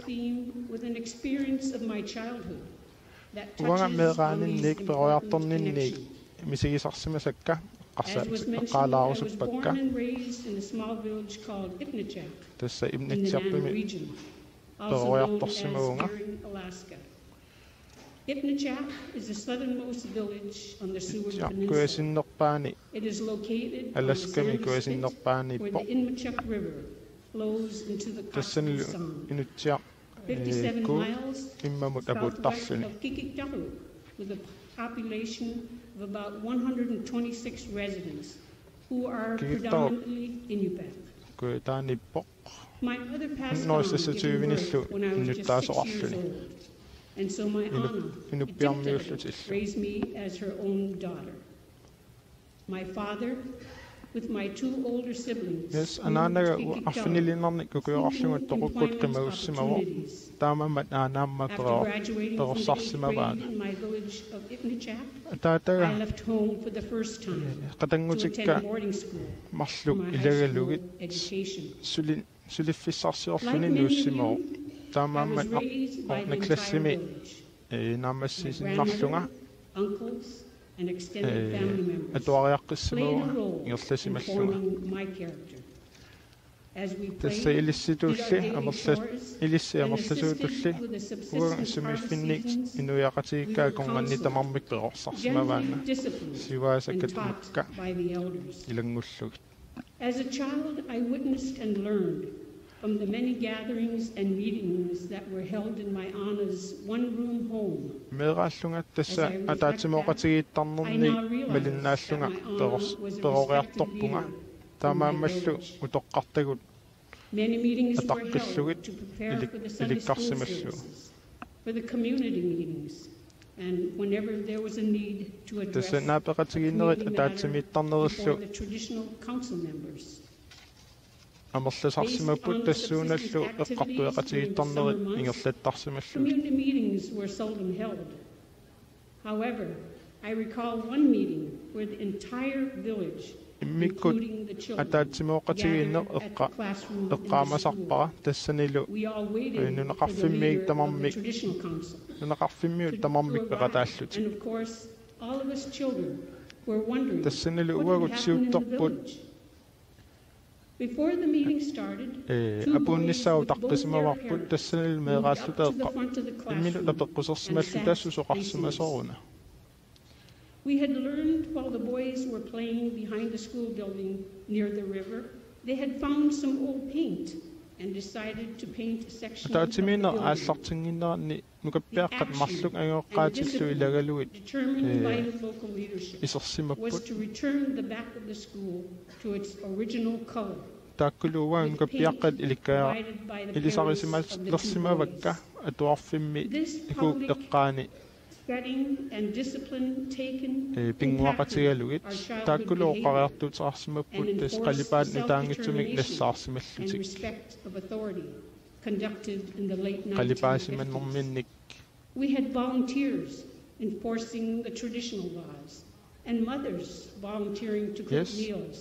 Uanga meeraaninniit peroriartorninniit misigisarsimasakka eqqarsa-, eqqaalaarusuppakka. Tassa Ipnitserpimi peroriartorsimavunga. Ipnachak is the southernmost village on the Seward Inutsiaq Peninsula. Kujasinnerpaani, It is located on the Alaskami Sand Pacific, where Kujasinnerpaani the Poq. Inmachuk River flows into the Cox's Tassanilu Sound, Inutsiaq fifty-seven Ku miles immamut southwest apuuttarluni. Of Qikiqtarjuq, with a population of about one hundred twenty-six residents who are Qikiqtarjuq. Predominantly Inupiaq. Kujataani Poq. My mother passed No, on, se se giving birth when I was just six years tyvinilu old, and so my innuttaasoqarluni. Inu-, Anna Inupiaq Ittiptali raised me as her own daughter. My father, with my two older siblings, Yes, anaanaga arfiniliinnarnik kukujoqarlugu toqukkut qimagussimavoq. Taamaammat aanaamma perorsarsimavaanga. Ataataga qatanngutikka marluk ilagalugit suliffissarsiorluni nuussimavoq. Taamaammat ottende klassimi naammassisinnarlunga atuariaqqissimavunga ingerlasimallunga. Tassa ilissitulli amerlas-, ilissi amerlasuutulli uanga sumiiffinni inuiaqatigiikkaanni akornanni tamarmik perorsarsimavaanga. Siuaasakkat makka ilanngullugit. As a child, I witnessed and learned from the many gatherings and meetings that were held in my Anna's one-room home. Meeraallunga tassa ataatsimooqatigiittarnerni malinnaallunga peroriartorpunga. Taamaammallu utoqqartagut ataqqillugit ilikkarsimallugu. Tassa naapeqatigiinnerit ataatsimiittarnerillu amerlasarsimapput tassuunallu eqqartueqatigiittarnerit ingerlattarsimallugit. Immikkut ataatsimooqatigiinneq eqqa-, eqqaamasarpara tassanilu nunaqarfimmiit tamarmik, nunaqarfimmiut tamarmik peqataallutik. Tassanilu uagut siuttorput apuunnissaa utaqqisimavarput tassanilu meeraalluta eqqarput imminut apeqqusersimalluta susoqarsimasoruna. We had learned while the boys were playing behind the school building near the river, they had found some old paint and decided to paint a section of the building. Ataatsimiinneq aallartinnginneranni nukappiaqqat marluk angajoqqaatillu ilagalugit isersimapput. Taakkulu uanga nukappiaqqat ilikkaa-, ilisarisimalersimavakka atuarfimmi iku eqqaani pinnguaqatigalugit. Taakkulu oqariartuuteqarsimapput tassa qalipaat nutaanngitsumik nassaarsimallutik. Qalipaasimanerminnik. We had volunteers enforcing the traditional laws and mothers volunteering to cook meals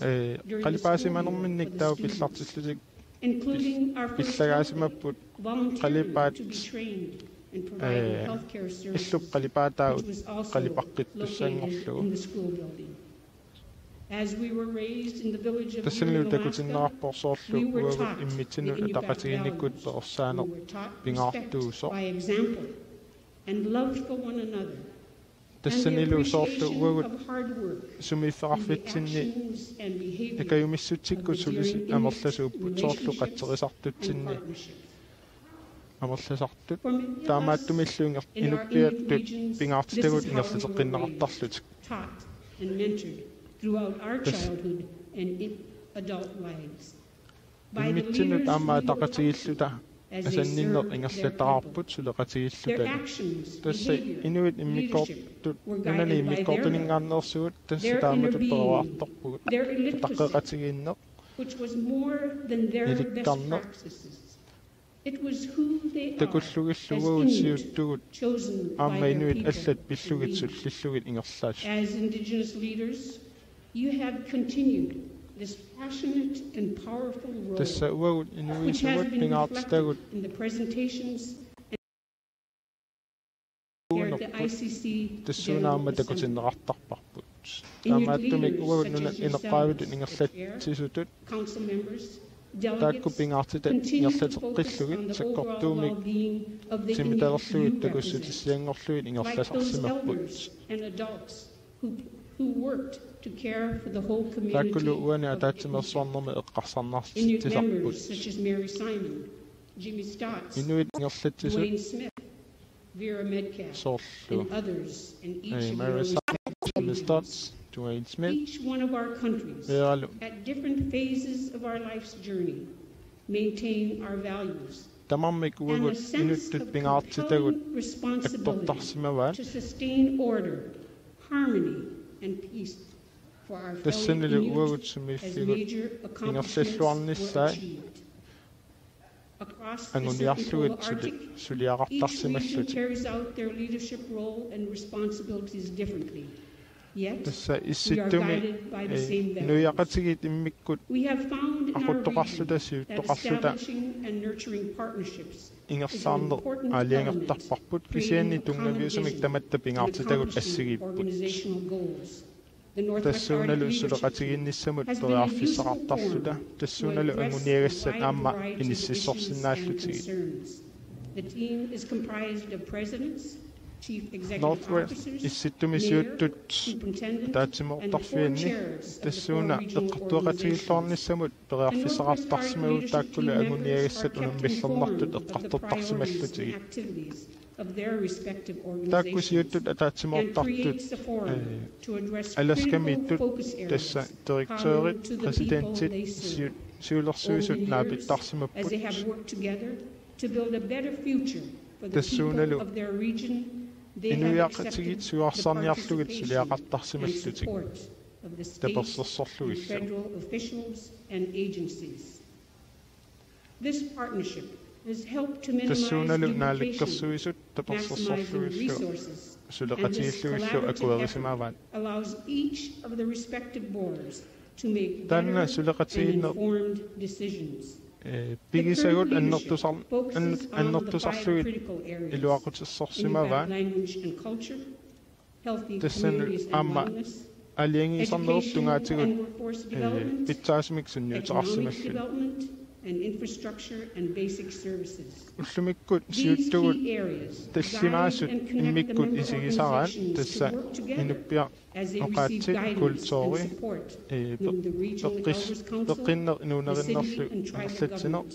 during the school year for the students, including our first health aide, volunteering to be trained in providing healthcare services, which was also located in the school building. As we were raised in the village of Yirang, Alaska, we were taught the Inupiaq values. We were taught respect by example and love for one another. Tassanilu soorlu uagut sumiiffeqarfitsinni akajumissutsikkut sulisut amerlasuupput soorlu qatserisartutsinni amerlasartut. Taamaattumillu inupiattut pingaartitagut ingerlateqqinneqartarlutik. Immitsinnut aamma ataqatigiilluta asanninneq ingerlattaarput suleqatigiilluta. Tassa inuit immikkoortut nunani immikkoortuninngaanneersugut tassa taamatut peroriartorpugut. Ataqqeqatigiinneq, ilikkarneq, takullugillu uagut siuttugut aamma inuit allat pillugit sullillugit ingerlaat. Tassa uagut inuiattut pingaartitagut tassuuna aamma takutinneqartarparput. Taamaattumik uagut nunat ineqqaavisut ingerlatsisutut Taakku pingaartitat ingerlateqqillugit sakkortuumik timitalerlugit takussutissianngorlugit ingerlasarsimapput. Taakkulu uani ataatsimeersuarnermi eqqarsarnaarsitsisarput. Inuit ingerlatsisut soorlu Mary Simon, Jimmy Stotts, Duane Smith, Veeralu. Tamarmik uagut inuttut pingaartitagut attortarsimavaat. Tassanilu uagut sumiiffigut ingerlalluarnissaat anguniarlugit suli-, suliaqartarsimallutik. Tassa Issittumi, eh, inuiaqatigiit immikkut aquttoqarluta siuttoqarluta ingerlaarneq aalajangertarparput, kisianni tunngaviusumik tamatta pingaartitagut assigiipput. Tassuunalu suleqatigiinnissamut periarfissaqartarluta, tassuunalu anguniagassat aamma inississorsinnaallutigit. Northwest Issittumi siuttut ataatsimoortarfianni tassuuna eqqartueqatigiilluarnissamut periarfissaqartarsimaguit taakkulu anguniagassat unammillernartut eqqartortarsimallutigit. Taakku siuttut ataatsimoortartut, eh, Alaskamiittut, tassa direktørit, præsidentit, siu-, siulersuisut naapittarsimapput. Tassuunalu inuiaqatigiit suaarsaarniarlugit suliaqartarsimallutik tapersersorlugillu. Tassuunalu naalakkersuisut tapersersorlugillu suleqatigiillugillu akuerisimavaat. Taanna suleqatigiinneq, eh, pigisagut annertusar-, an-, annertusarlugit iluaqutissorsimavaat. Tassani aamma aalajangiisarnerup tungaatigut, eh, pitsaasumik sunniuteqarsimalluni. Ullumikkut siuttugut tallimaasut immikkut isigisaraat, tassa inuppia-, oqaatsit, kulturi, eh, pe-, peqqis-, peqqinneq inuunerinnerlu ingerlatsineq,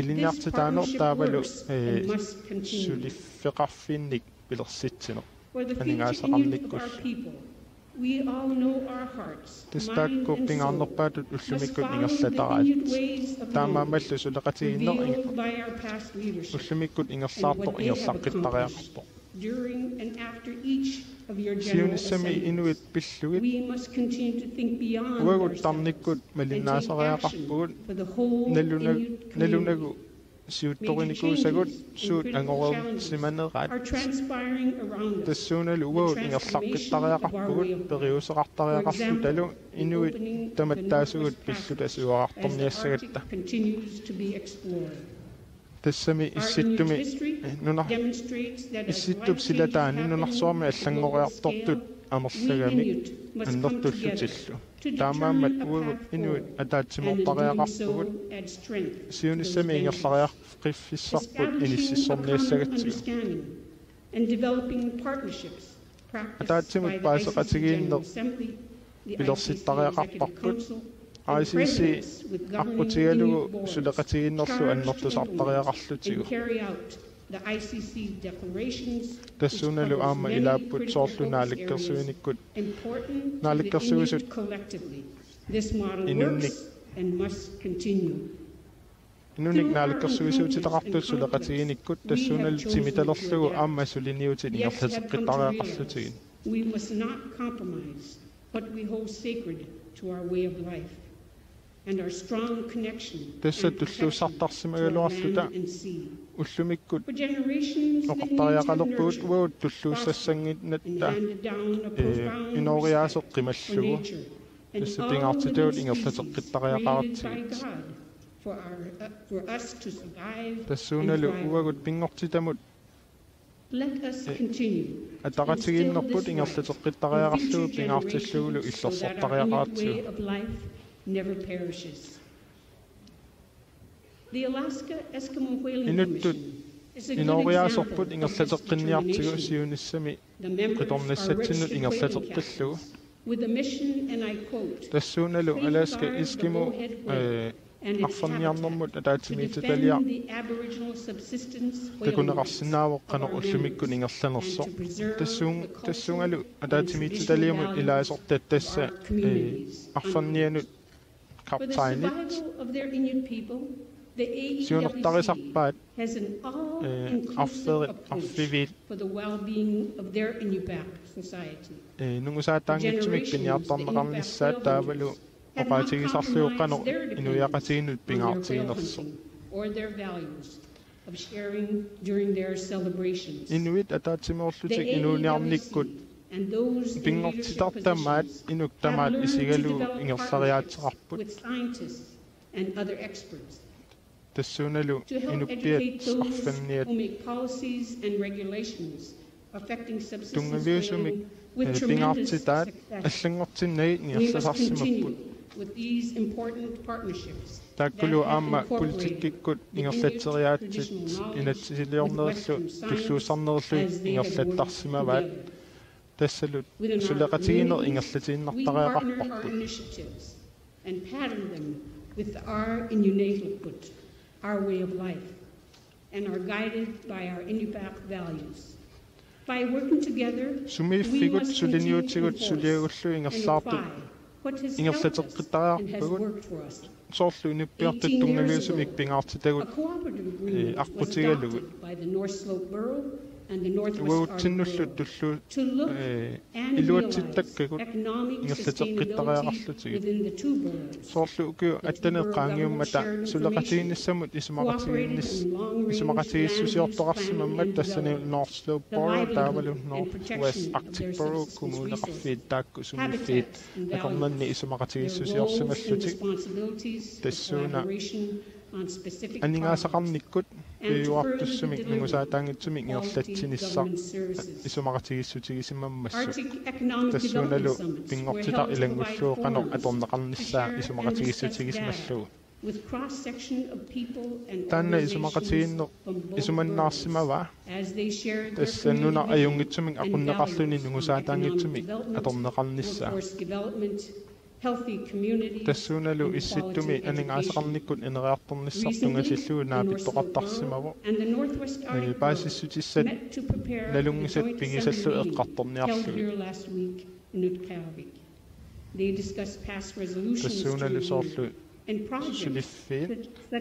ilinniartitaaneq taavalu, eh, suliffeqarfinnik pilersitsineq aningaasaqarnikkullu. Tassa taakku pingaarnerpaatut ullumikkut ingerlataraat. Taamaammallu suleqatigiinneq ing-, ullumikkut ingerlaartoq ingerlaqqittariaqarpoq. Siunissami inuit pillugit uagut tarnikkut malinnaasariaqarpugut, naluna-, nalunagu siuttorinikuusagut suut angoreersimaneraat. Tassuunalu uagut ingerlaqqittariaqarpugut periuseqartariaqarlutalu inuit tamattaasugut pilluta siuarartorniassagatta. Tassami Issittumi, eh, nuna-, Issittup silataani nunarsuarmi allanngoriartortut amerlagamik annertullutillu. Taamaammat uagut inuit ataatsimoortariaqarpugut siunissami ingerlariaqqiffissarput inississorniassagatsigu. Ataatsimut paaseqatigiinneq pilersittariaqarparput. I C C aqqutigalugu suleqatigiinnerlu annertusartariaqarlutigu. Tassuunalu aamma ilaapput soorlu naalakkersuinikkut, naalakkersuisut inunnik, inunnik naalakkersuisuutitaqartut suleqatigiinnikkut tassuunalu timitalerlugu aamma suliniutit ingerlateqqittariaqarlutigit. We must not compromise what we hold sacred to our way of life and our strong connection Tassa and affection to our land and sea. Tulluussartarsimagaluarluta ullumikkut For generations, the Indian oqartariaqalerpugut nurture uagut tulluussassannginnatta, and handed down a eh, profound inooriaaseq respect for qimallugu. Nature and Tassa all pingaartitagut living species created by ingerlateqqittariaqaratsigit. God for our, uh, for us to survive and Tassuunalu thrive uagut on. Pinngortitamut Let us continue to instill this right in future generations so that our unique way of life never perishes. Ataqatigiinnerput ingerlateqqittariaqarlugu pingaartillugulu illersortariaqaratsigu. The Alaska Eskimo Whaling Inuttut Commission is a good inooriaaserput example of ingerlateqqinniartigu determination siunissami to member qitornassatsinnut ingerlateqqillugu. With a mission, and I quote, tassuunalu Alaska Eskimo, eh, arferniarnermut ataatsimiititaliaq takuneqarsinnaavoq qanoq ullumikkut ingerlanersoq. Tassuun-, tassuunalu ataatsimiititaliamut ilaasortat tassa, eh, arfernianut kaptajnit siunertarisarpaat, eh, arferit, arfiviit, eh, nungusaataanngitsumik piniartorneqarnissaat taavalu oqaatigisarlugu qanoq inuiaqatigiinnut pingaartiginersoq. Inuit ataatsimoorlutik inuuniarnikkut pinngortitaq tamaat inuk tamaat isigalugu ingerlariaateqarput. Tassuunalu inuppiat arferniat tunngaviusumik, eh, pingaartitaat allanngortinnagu ingerlasarsimapput. Taakkulu aamma politikkikkut ingerlatseriaatsit inatsisiliornerillu tulluussarnerillugit ingerlattarsimavaat. Tassalu suleqatigiinneq ingerlatiinnartariaqarparput. And pattern them with our Inuiaqatigiit, our way of life, and are guided by our Inupiaq values. By working together, sumiiffigut suliniutigut suliagullu ingerlaartut ingerlateqqittariaqarpagut, soorlu inuppiartut tunngaviusumik pingaartitagut, eh, aqqutigalugit. Uagutsinnullu tullu, eh, iluatsittakkagut ingerlateqqittariaqarlutigit. Soorlu ukiut atten qaangiummata suleqatigiinnissamut isumaqatigiinnis-, isumaqatigiissusiortoqarsimammat tassani North Slope Borough taavalu Northwest Arctic Borough kommuneqarfiit taakku sumiiffiit akornanni isumaqatigiissusiorsimallutik tassuuna aningaasaqarnikkut piujuartussumik nungusaataanngitsumik ingerlatsinissaq isumaqatigiissutigisimammassuk. Tassuunalu pinngortitaq ilanngullugu qanoq atorneqarnissaa isumaqatigiissutigisimallugu. Taanna isumaqatigiinneq isumannaarsimavaa tassa nunap ajunngitsumik aqunneqarluni nungusaataanngitsumik atorneqarnissaa. Tassuunalu issittumi aningaasaqarnikkut ineriartornissaq tunngatillugu naapittoqartarsimavoq. Eh, paasissutissat nalunngisat pigisallu eqqartorniarlugit. Tassuunalu soorlu suliffiit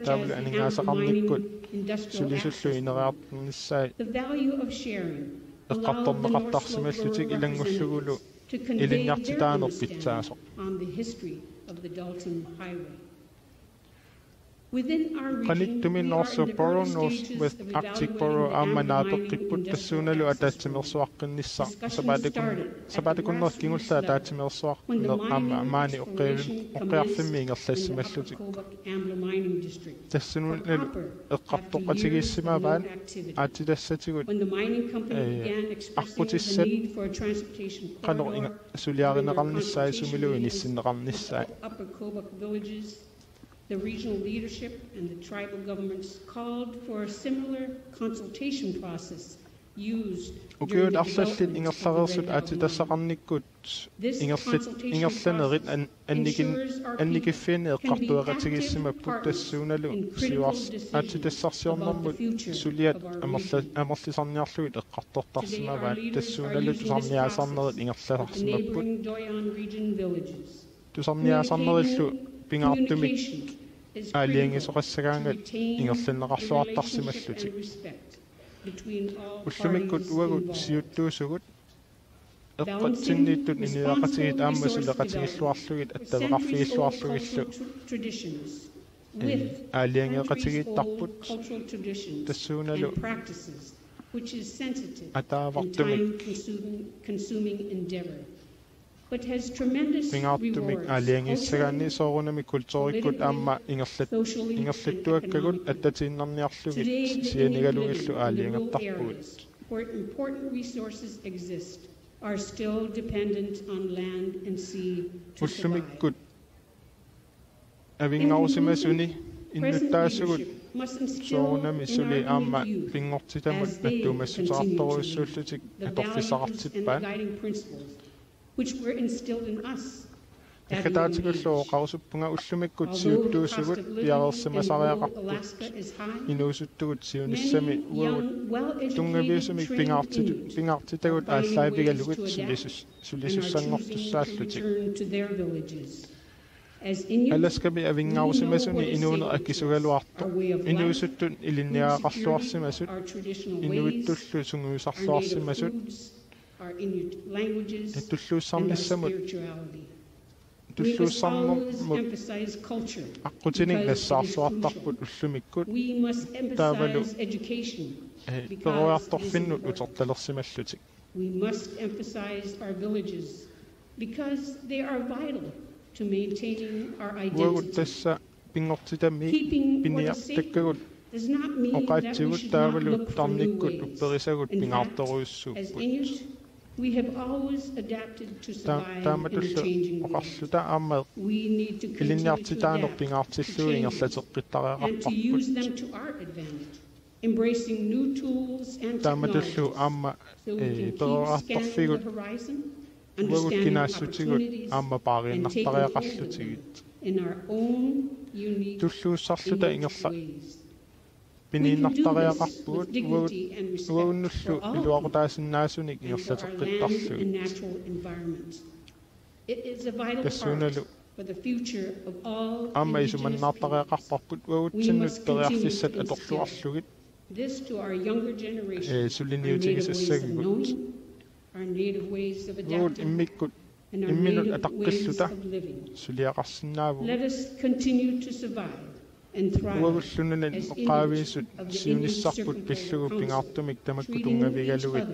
taavalu aningaasaqarnikkut sulisullu ineriartornissaat eqqartorneqartarsimallutik ilanngullugulu ilinniartitaaneq pitsaasoq. Qanittumi North Slope Borough, Northwest Arctic Borough aamma naapeqqipput tassuunalu ataatsimeersuaqqinnissaq sapaatip-, sapaatip akunnera kingulleq ataatsimeersuarneq aamma maani oqqiarfimmi ingerlassimallutik. Tassuunalu eqqartoqatigiissimavaat aatsitassatigut, eh, aqqutissat qanoq inga-, suliarineqarnissaat sumiluunniit inissinneqarnissaat. The regional leadership and the tribal governments called for a similar consultation process used during the development of the Red Elk Mine. This consultation process ensures our people can be active participants in the planning, design, and implementation of the project. Ukiut arlallit ingerlareersut aatsitassaqarnikkut ingerla-, ingerla-, ingerlannerit an-, annikin-, annikiffianni eqqartueqatigiissimapput tassuunalu siuars-, aatsitassarsiornermut suliarineqarnissaat amerla-, amerlisarniarlugit eqqartortarsimavaat tassuunalu tusarniaasarnerit ingerlasarsimapput. Tusarniaasarnerillu pingaartumik aalajangiisoqassagaangat ingerlanneqarluartarsimallutik. Ullumikkut uagut siuttuusugut eqqatsinniittut inuiaqatigiit aamma suleqatigilluarlugit attaveqarfigilluarlugillu, eh, aalajangeeqatigiittarput tassuunalu ataavartumik pingaartumik aalajangiissagaanni soorunami kulturikkut aamma ingerlat-, ingerlattuakkagut attatiinnarniarlugit sianigalugillu aalajangertarpugut. Where important resources exist, are still dependent on land and sea to survive. Ullumikkut avinngarusimasuni innuttaasugut Soorunami suli aamma pinngortitamut nattuumassuteqartorujussuullutik atorfissaqartippaat. Eqqaataatigut oqarusuppunga ullumikkut siuttuusugut piareersimasariaqarput inuusuttugut siunissami uagut tunngaviusumik pingaartitu-, pingaartitagut aallaavigalugit sulisus-, sulisussanngortussaallutik. Alaskami avinngarusimasuni inuuneq akisugaluartoq. Inuusuttut ilinniagaqarluarsimasut, inuittullu sungiusarluarsimasut, tulluussarnissamut, tulluussarnermut aqqutinik nassaarluartarput ullumikkut taavalu, eh, peroriartorfinnut utertalersimallutik. We must emphasize our villages because they are vital to maintaining our identity. Uagut tassa pinngortitamiit piniartakkagut oqaatsigut taavalu tarnikkut upperisagut pingaartorujussuupput. Ta-, taamatullu oqarluta aamma ilinniartitaaneq pingaartillugu ingerlateqqittariaqarparput. Taamatullu aamma, eh, peroriartorfigut uagut kinaassutigut aamma paariinnartariaqarlutigit. Tulluussarluta ingerla-, piniinnartariaqarpugut uagut, uagunnullu iluaqutaasinnaasunik ingerlateqqittarlugit. Tassuunalu aamma isumannaartariaqarparput uagutsinnut periarfissat atorluarlugit, eh, suliniutigisassagigut. Uagut immikkut imminut ataqqilluta suliaqarsinnaavugut. Uagullu nunani oqaavisut siunissarput pillugu pingaartumik tamakku tunngavigalugit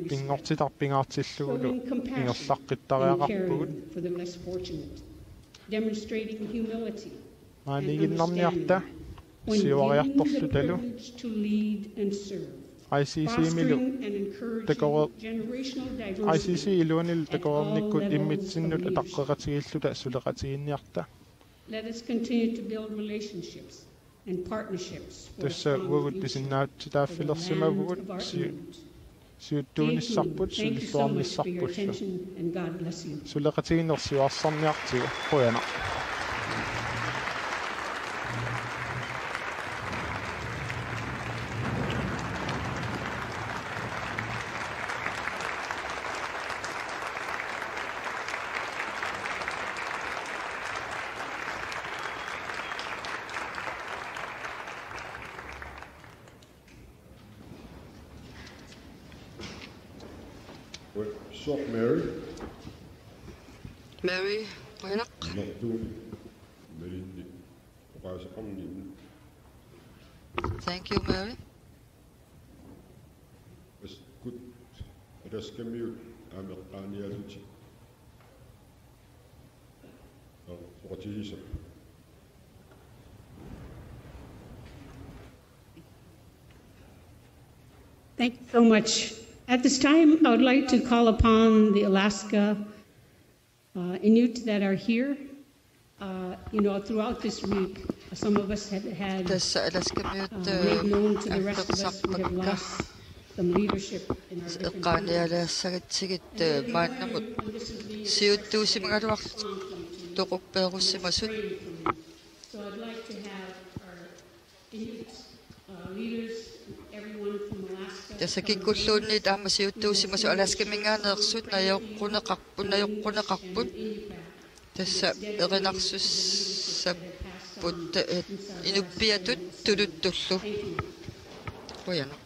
pinngortitaq pingaartillugulu ingerlaqqittariaqarpugut. Maaniiginnarniarta siuariartorlutalu I C C-milu takoreer-, I C C iluanilu takoreernikkut immitsinnut ataqqeqatigiilluta suleqatigiinniarta. Let us continue to build relationships and partnerships for a strong future for the land of our Inuit. Tassa uagut pisinnaatsitaaffilersimavugut si-, siuttuunissarput sulilluarnissarpullu. Suleqatigiinneq siuarsarniartigu, qujanaq. Soq Mary. Mary, qujanaq. Amertuunik malinni oqaaseqarninni. Thank you, Mary. Askut Alaskamiut aamma eqqaaniallutik. Soqutigisaq. Thank you so much. At this time, I would like to call upon the Alaska, uh, Inuit that are here. Uh, you know, throughout this week, some of us have had, Tassa Alaskamiut, uh, made known to the rest of us, we have lost some leadership in our different fields. Eqqaanialaassagatsigit, eh, maannamut siuttuusimagaluartoq uppeerussimasut. So I'd like to have our Inuit, uh, leaders, everyone from Alaska, Tassa kikkulluunniit aamma siuttuusimasut Alaskaminngaanneersut najoqquneqarput, najoqquneqarput. Tassa erinarsussapput, eh, inuppiatut tuluttullu. Qujanaq.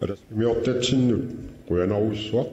Atassamiortatsinnut qujanarujussuaq.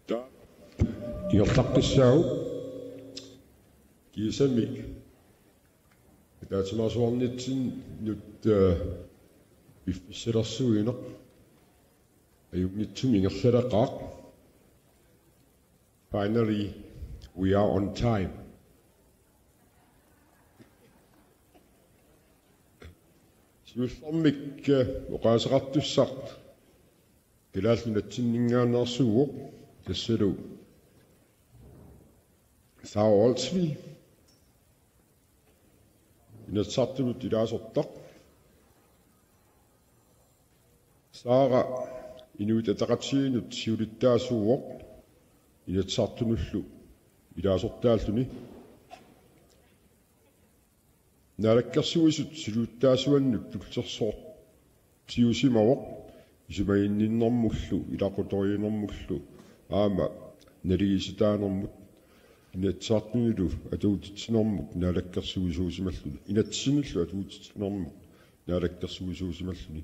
Taava ingerlaqqissaagut kiisami ataatsimeersuarnitsinnut, eh, piffissalersuineq ajunngitsumik ingerlalaqaaq. Finally, we are on time. Siullermik, eh, oqaaseqartussaq Kalaallit Nunatsinninngaanneersuuvoq, tassalu Sara Olsvig, Inatsisartunut ilaasortaq. Sara Inuit Ataqatigiinnut siulittaasuuvoq, Inatsisartunullu ilaasortaalluni. Naalakkersuisut siulittaasuannut tullersoortiusimavoq, isumaginninnermullu, ilaqutariinnermullu, aamma naligiissitaanermut, Inatsisartunilu atuutitsinermut naalakkersuisuusimalluni, inatsisinillu atuutitsinermut naalakkersuisuusimalluni.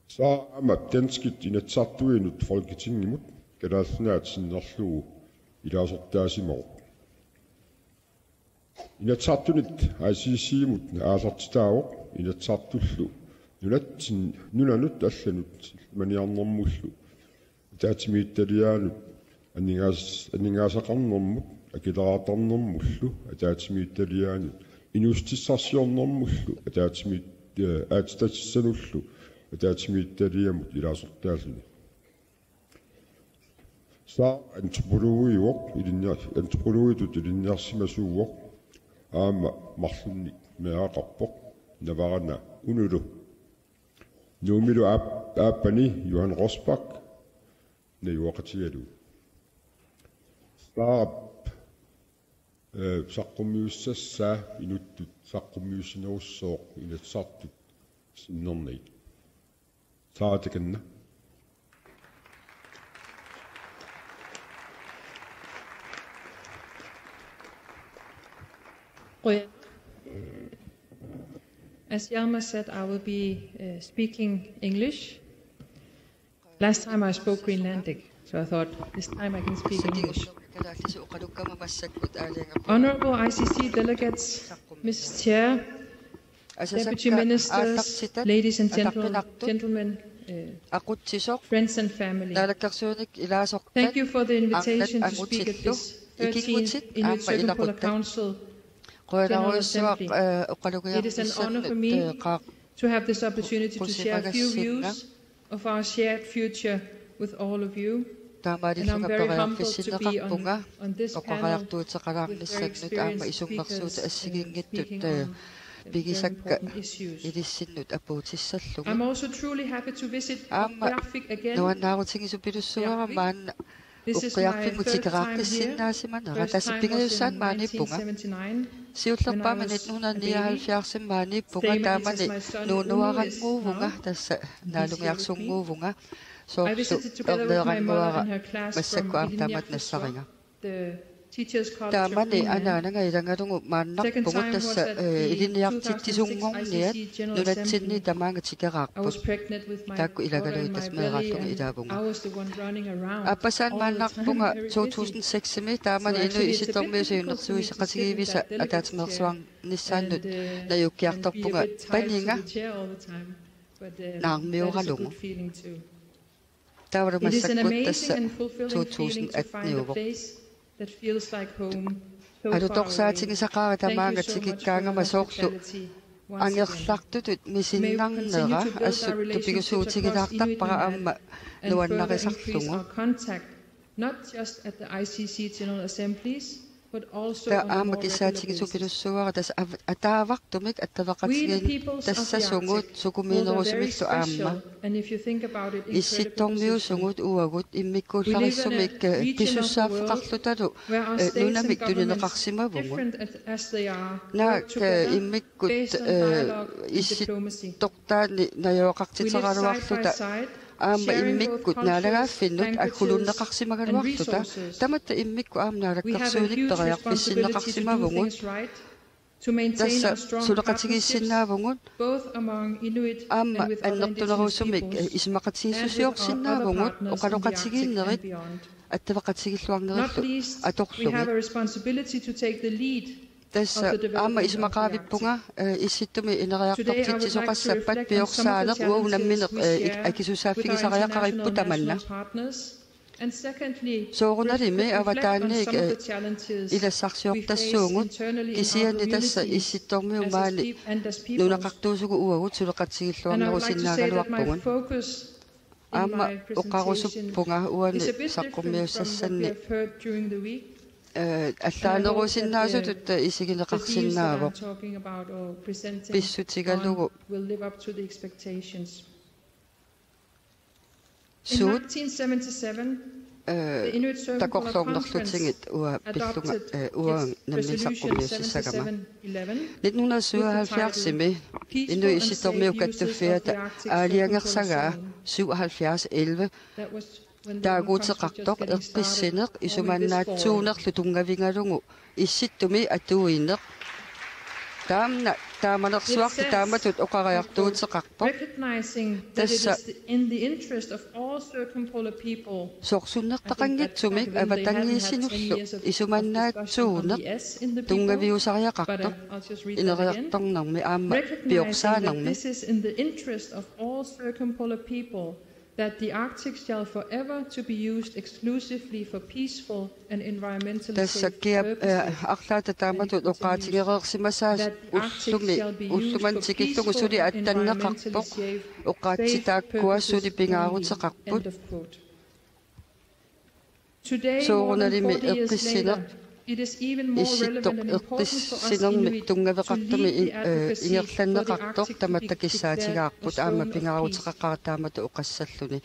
Sara aamma danskit inatsisartuinut Folketingimut Kalaallit Nunaat sinnerlugu ilaasortaasimavoq. Inatsisartunit I C C-mut aallartitaavoq, Inatsisartullu nunatsin-, nunanut allanut sillimaniarnermullu, ataatsimiititaliaanut aningaas-, aningaasaqarnermut, akileraartarnermullu ataatsimiititaliaanut, inuussutissarsiornermullu ataatsimiit-, eh, aatsitatissanullu ataatsimiititaliamut ilaasortaalluni. Sara antropologiuvoq, ilinnia-, antropologitut ilinniarsimasuuvoq, aamma marlunnik meeraqarpoq, Navarana unulu. Nuummilu aap-, aappani Johan Rosbach najugaqatigalugu. Sarap, eh, saqqummiussassaa inuttut saqqummiussinerussooq Inatsisartut sinnernagit. Sara, takanna. Qujan-, as Hjalmar said, I will be, uh, speaking English. Last time I spoke Greenlandic, so I thought this time I can speak English. Honorable I C C delegates, Missus Chair, Deputy Ministers, ladies and gentle-, gentlemen, uh, friends and family. Thank you for the invitation to speak at this thirteenth Inuit Sukkunermut Council General Assembly. It is an honor for me to have this opportunity to share a few views of our shared future with all of you. And I'm very humbled to be on, on this panel with very experienced speakers, uh, speaking on, uh, very important issues. I'm also truly happy to visit Qaarfik again. Qaarfik. This is my third time here. First time was in nineteen seventy-nine when I was a baby. Same age as my son, and now I'm with him. I visited together with my mother and her class from Ilinniarfissuaq, the Teachers' College of Greenland. Second time was at the two thousand six I C C General Assembly. I was pregnant with my daughter in my belly, and I was the one running around all the time, very busy. So actually, it's a bit difficult for me to sit in that delicate chair and, uh, and be a bit tired to the chair all the time. But, uh, that is a good feeling too. It is an amazing and fulfilling feeling to find a place that feels like home, so far away. Thank you so much for your hospitality. angerlartutut misinnarnera assut tupigusuutigilaartarpara aamma nuannarisarlugu. Taava aamma kissaatigisoq pilussuara tassa av-, ataavartumik attaveqatigiinnassasugut sukumiinerusumillu aamma. Issittormiuusugut uagut immikkuullarissumik, eh, pisussaaffeqarlutalu, eh, nunamik tunineqarsimavugut. Naak, eh, immikkut, eh, issittortaani najugaqartitseraluarluta aamma immikkut naalagaaffinnut aggulunneqarsimagaluarluta. Tamatta immikkut aamma naalakkersuinik periarfissinneqarsimavugut. Tassa suleqatigiissinnaavugut aamma annertunerusumik, eh, isumaqatigiissusiorsinnaavugut oqaloqatigiinnerit attaveqatigiilluarnerillu atorlugit. Tassa aamma isumaqaavippunga, eh, Issittumi ineriartortitsisoqassappat piorsaaneq uagut namminneq, eh, ik-, akisussaaffigisariaqaripput tamanna. Soorunalimi avataaniit, eh, ilassarsiortassuugut kisianni tassa Issittormiut maani nunaqartuusugut uagut suleqatigiilluarnerusinnaagaluarpugut. Aamma oqarusuppunga uani saqqummiussassanni, eh, allaanerusinnaasutut isigineqarsinnaavoq pissutigalugu suut, eh, takorloornerlutigit uanga pillunga, eh, uanga nammineq saqqummiussissagama. Nitten hundrede syvoghalvfjerdsimi Inuit Issittormiut Kattuffiata aalajangersagaa syvoghalvfjerds elleve taaguuteqartoq eqqissineq isumannaatsuunerlu tunngavigalugu Issittumi atuineq. Taanna taamanersuarlu taamatut oqariartuuteqarpoq. Tassa sorsunnertaqanngitsumik avatangiisinullu isumannaatsuuneq tunngaviusariaqartoq ineriartornermi aamma piorsaanermi. That the Arctic shall forever to be used exclusively for peaceful and environmentally safe purposes. Tassa kia, eh, arlaata taamatut oqaatigereersimasaa ullumi, ullumanna tikillugu suli attanneqarpoq, oqaatsit taakkua suli pingaaruteqarput. Soorunalimi eqqissineq, Issittoq eqqissinermik tunngaveqartumik i-, eh, ingerlanneqartoq tamatta kissaatigaarput aamma pingaaruteqaqaaq taamatut oqassalluni.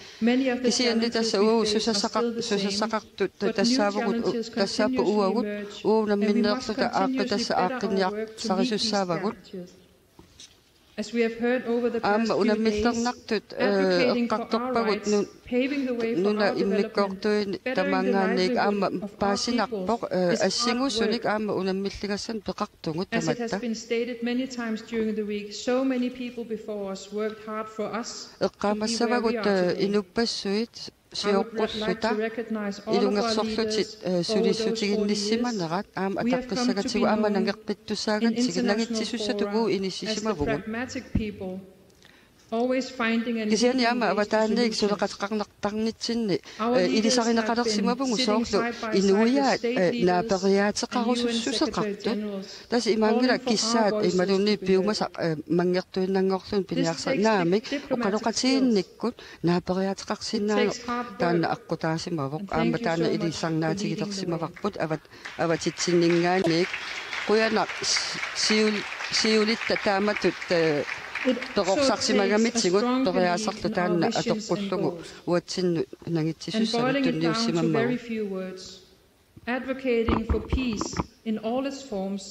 Kisianni tassa uagut susassaqar-, susassaqartut tassaavugut u-, tassaapput uagut uagut namminneerluta aaqqi tassa aaqqinniarsarisussaavagut. Aamma unammillernartut, eh, eqqartorpagut nun-, nuna immikkoortuini tamaanngaanniit aamma paasinarpoq, eh, assigusunik aamma unammilligassanik peqartugut tamatta. Eqqaamassavagut, eh, inuppassuit sioqqulluta ilungersorlutik, eh, sulissutiginnissimanerat aamma ataqqissagatigut aamma nangeqqittussaagatsigit nangitsisussatut uagut inissisimavugut. Kisianni aamma avataaniit suleqateqarnartarnitsinni, eh, ilisarineqalersimavugut soorlu inuiaat, eh, naaperiaateqarusussuseqartut. Tassa imaanngilaq kissaat imaluunniit piumasaq, eh, manngertuinnanngorluni piniarsa-, naamik oqaloqatigiinnikkut naaperiaateqarsinnaanera taanna aqqutaasimavoq aamma taanna ilisarnaatigilersimavarput avat-, avatitsinninngaanniit. Qujanaq s-, siul-, siulitta taamatut, eh, perorsarsimagamitsigut periaasarlu taanna atoqqullugu uatsinnut nangitsisussanut tunniussimammagu. Advocating for peace in all its forms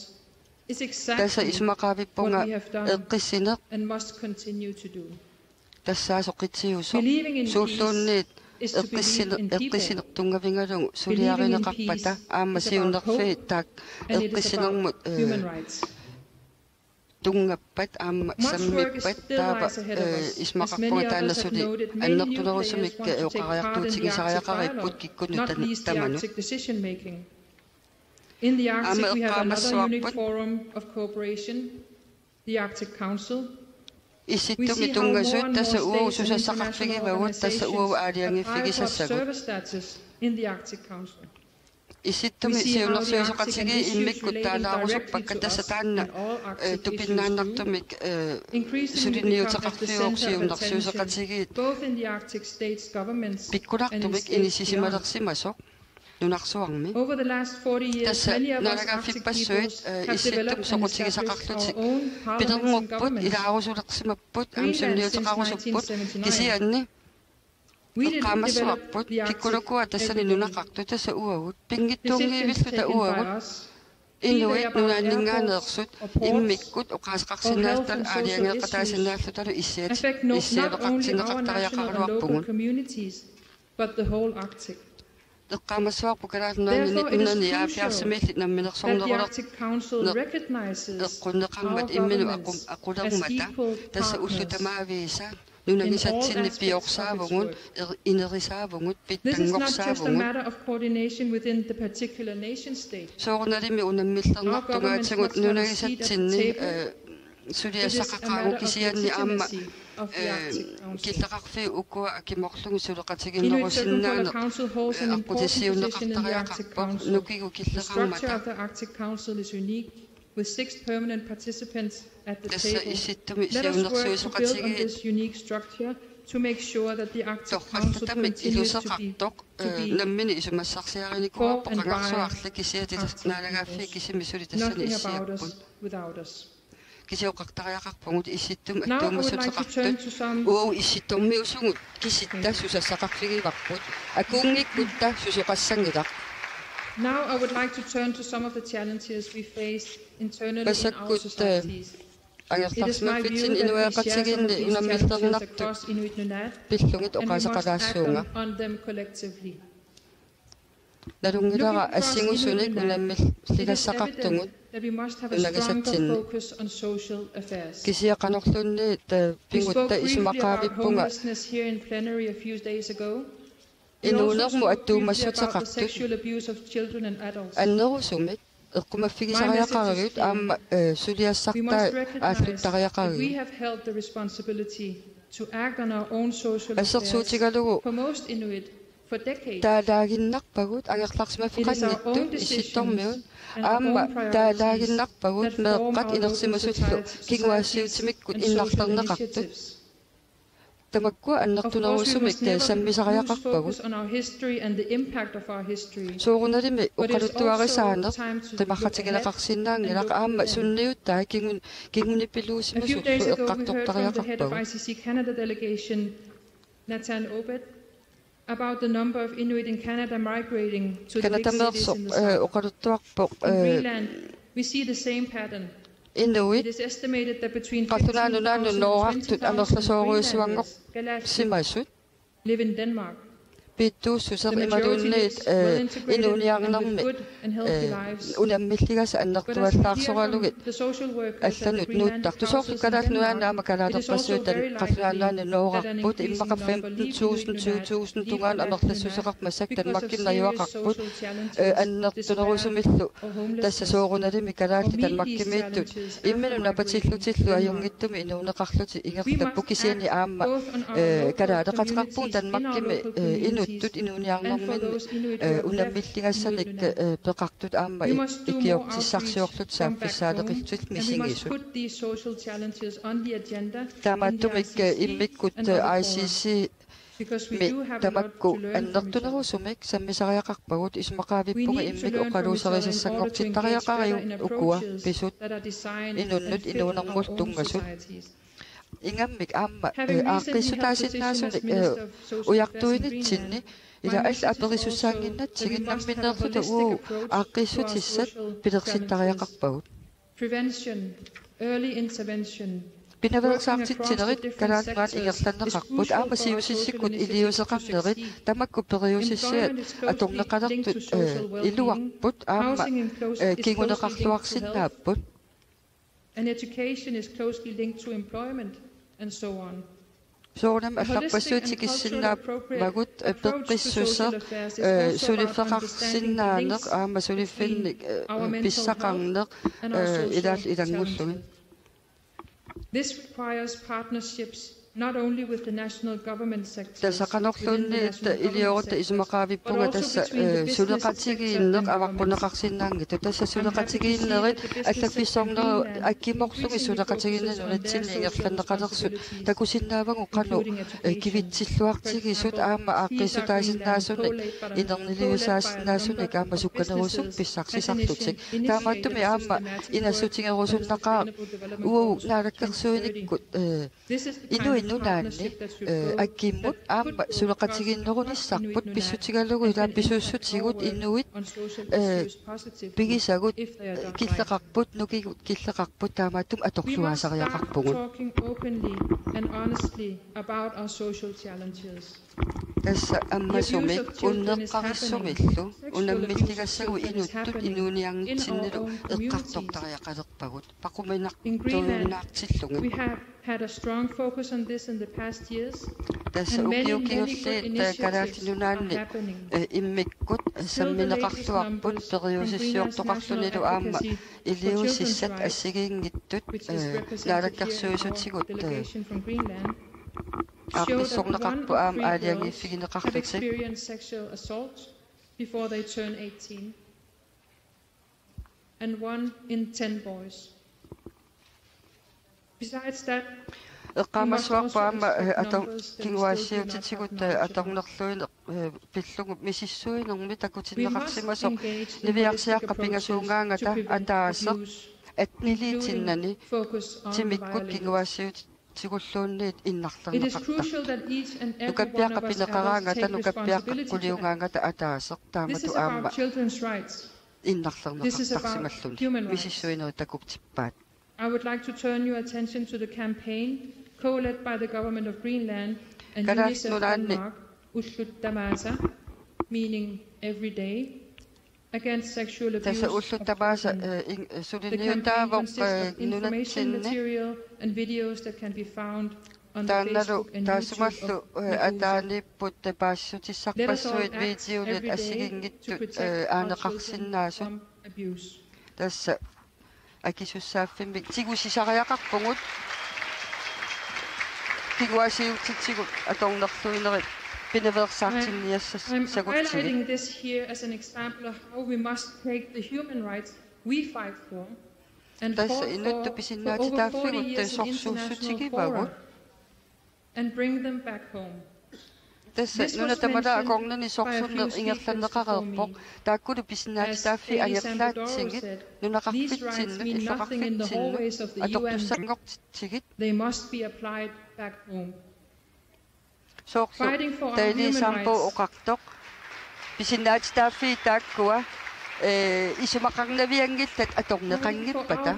is exactly what we have done and must continue to do. Tassa isumaqaavippunga eqqissineq tassaasoq qitsiusoq suulluunniit eqqissineq, eqqissineq tunngavigalugu suliarineqarpata aamma siunnerfiit taakku eqqissinermut, eh, tunngappat aamma sammippat taava, eh, isumaqarpunga taanna suli annertunerusumik, eh, oqariartuutigisariaqaripput kikkunnut tan-, tamanut. Aamma eqqaamassavarput Issittumi tunngasut tassa uagut susassaqarfigivagut tassa uagut aalajangiiffigisassagut. Issittumi siunnersuisoqatigiit immikkut taalaarusuppakka, tassa taanna, eh, tupinnaannartumik, eh, suliniuteqarfiuvoq siunnersuisoqatigiit pikkunartumik inissisimalersimasoq nunarsuarmi. Tassa naalagaaffippassuit, eh, Issittumi soqutigisaqarlutik pilerngorput, ilaarusulersimapput, aamma suliniuteqarusupput, kisianni eqqaamassavarput pikkunukua tassani nunaqartut, tassa uagut pinngitsuunngivilluta uagut inuit nunaanninngaanneersut immikkut oqaaseqarsinnaallutalu aalajangeeqataasinnaalluta issiat-, issiaveqartinneqartariaqaraluarpugut. Eqqaamassavarput Kalaallit Nunaanni nitten hundrede nioghalvfjerdsimiilli namminersornerulerneq eqqunneqarmat imminut aqu-, aqulermata, tassa ullut tamaaviisa nunagisatsinni piorsaavugut, er-, inerisaavugut, pittanngorsaavugut. Soorunalimi unammillernartugaatigut nunagisatsinni, eh, suliassaqaqaagut, kisianni aamma, eh, killeqarfiup ukua akimorlugu suleqatiginnerusinnaaneq, eh, aqqutissiuunneqartariaqarpoq nukigut killeqarmata. Tassa Issittumi siunnersuisoqatigiit torrallatamik iluseqartoq, eh, nammineq isumassarsiarinikuuarput, qangarsuarli kisiat naalagaaffiit kisimik suli tassani issiapput. Kisioqartariaqarpugut Issittumi attuumassuteqartut. Uagut Issittormiusugut kisitta susassaqarfigivarput. Akuunngikkutta susoqassanngilaq. Massakkut, eh, angerlarsimaffitsinni inuiaqatigiinni unammillernartut pillugit oqaaseqalaassuunga. Nalunngilara assigusunik unammilligassaqartugut nunagisatsinni. Kisianni qanorluunniit, eh, pigutta isumaqaavippunga inuunermut attuumassuteqartut annerusumik eqqumaffigisariaqarivut aamma, eh, suliassartai aalluttariaqarivut. Assersuutigalugu taalaaginnarpagut angerlarsimaffeqanngitsut Issittormiut, aamma taalaaginnarpagut meeqqat inersimasullu kinguaassiuutimikkut innarlerneqartut. Tamakkua annertunerusumik sammisariaqarpagut. Soorunalimi oqaluttuarisaaneq qimarratigineqarsinnaanngilaq, aamma sunniutai kingun-, kinguneqarluarsimasullu eqqartortariaqarpagut. Canadameersoq, eh, oqaluttuarpoq, eh, inuit Qallunaat Nunaannut noorartut amerlasoorujussuanngorsimasut piittuussuseq imaluunniit, eh, inuuniarnermi, eh, unammilligassat annertuallaarsoralugit allanut nuuttartut. Soorlu Kalaallit Nunaanni aamma kalaalerpassuit Qallunaat Nunaannut noorarput, immaqa femten tusind, tyve tusind tungaanut amerlassuseqarput, massakkut Danmarkimi najugaqarput, eh, annertunerusumillu tassa soorunalimi kalaallit Danmarkimiittut imminut napatillutillu ajunngitsumik inuuneqarlutik ingerlapput, kisianni aamma, eh, kalaaleqateqarpugut Danmarkimi, eh, inuttut inuuniarnerminni, eh, unammilligassanik, eh, peqartut aamma i-, ikiortissarsiorlutik saaffissaaleqillutik misigisut. Taamaattumik, eh, immikkut, eh, I C C mi tamakku annertunerusumik sammisariaqarpagut, isumaqaavippunga immikkut oqaluuserisassanngortittariaqarigut ukua pisut inunnut inuunermullu tunngasut. Ingammik aamma, eh, aaqqiissutaasinnaasunik, eh, ujartuinitsinni ila allat aperisussaannginnatsigit namminneerluta uagut aaqqiissutissat pilersittariaqarpagut. Pinaveersaartitsinerit Kalaallit Nunaat ingerlanneqarput, aamma siusissikkut iliuuseqarnerit, tamakku periusissiat atorneqalertut, eh, iluarput, aamma, eh, kinguneqarluarsinnaapput. Soorunami allarpassuit tikissinnaammata, eh, peqqissuseq, eh, suliffeqarsinnaaneq, aamma suliffinnik, eh, pissaqarneq, eh, ilaallu ilanngullugit. Tassa qanorluunniit iliorutta isumaqaavippunga tassa suleqatigiinneq avaqqunneqarsinnaanngitsoq. Tassa suleqatigiinnerit allaffissornerit akimorlugit suleqatigiinnerit nunatsinni ingerlanneqalersut takusinnaavagut qanoq kivitsilluartigisut aamma aaqqissutaasinnaasunik inerniliusaasinnaasunik aamma sukkanerusumik pissarsisarlutik. Taamaattumik aamma inassutigerusunnaqaaq uagut naalakkersuinikkut Inuit Nunaanni akimmut aamma suleqatigiinnerunissarput pissutigalugu ilaa pisuussutigut inuit pigisagut killeqarput nukigut killeqarput taamaattumik atorluaasariaqarpugut. Tassa ammasumik unneqqarissumillu unammilligassagut inuttut inuuniarnitsinnilu eqqartortariaqalerpagut. Paquminartuinnaartillugit. Tassa ukiut kingulliit Kalaallit Nunaanni immikkut sammineqarluarput periusissiortoqarlunilu aamma iliuusissat assigiinngitsut naalakkersuisutigut aaqqissorneqarput aamma aalajangiiffigineqarlutik. Eqqaamassavarput aamma ator kinguaassiuutitigut atornerluineq pillugu misissuinermi takutinneqarsimasoq niviarsiaqqat pingasuugaangata ataaseq atniliitinnani timikkut kinguaassiuutit tigulluunniit innarlerneqartartut. Nukappiaqqat pineqaraangata nukappiaqqat quliugaangata ataaseq taamatut aamma innarlerneqartarsimalluni misissuinerit takutippaat. I would like to turn your attention to the campaign co-led by the government of Greenland and Kalaallit UNICEF Nunaanni Denmark, Ullut Tamaasa, meaning every day, against sexual abuse. Tassa ullut tamaasa suliniutaavoq nunatsinni. Taannalu taassumalu ataaniipput paasissutissarpassuit videonit assigiinngitsut aaneqarsinnaasut. Tassa akisussaaffimmik tigusisariaqarpugut kinguaassiuutitigut atornerluinerit pinaveersaartinniassagutsigit. Tassa inuttut pisinnaatitaaffigut sorsuussutigivagut. Tassa nunat tamalaat akornanni sorsunneq ingerlanneqareerpoq. Taakkulu pisinnaatitaaffii angerlaatsigit nunaqarfitsinnut illoqarfitsinnut atortussanngortitsigit. Soorlu Dalai Lama oqartoq pisinnaatitaaffii taakkua isumaqarnavianngillat atorneqanngippata.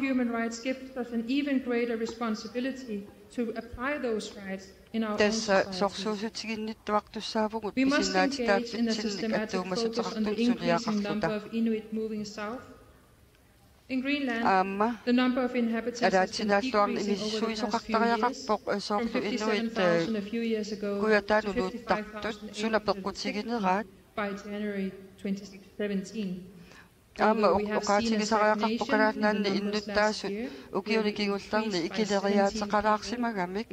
Tassa sorsuussutiginnittuartussaavugut pisinnaatitaaffitsinnik attuumassuteqartunik suliaqarluta. Aamma alaatsinaalluarneq imisissuisoqartariaqarpoq soorlu inuit kujataanut nuuttartut suna peqqutigineraat. Aamma oqaatigisariaqarpoq Kalaallit Nunaanni innuttaasut ukiuni kingullerni ikileriaateqalaarsimagamik.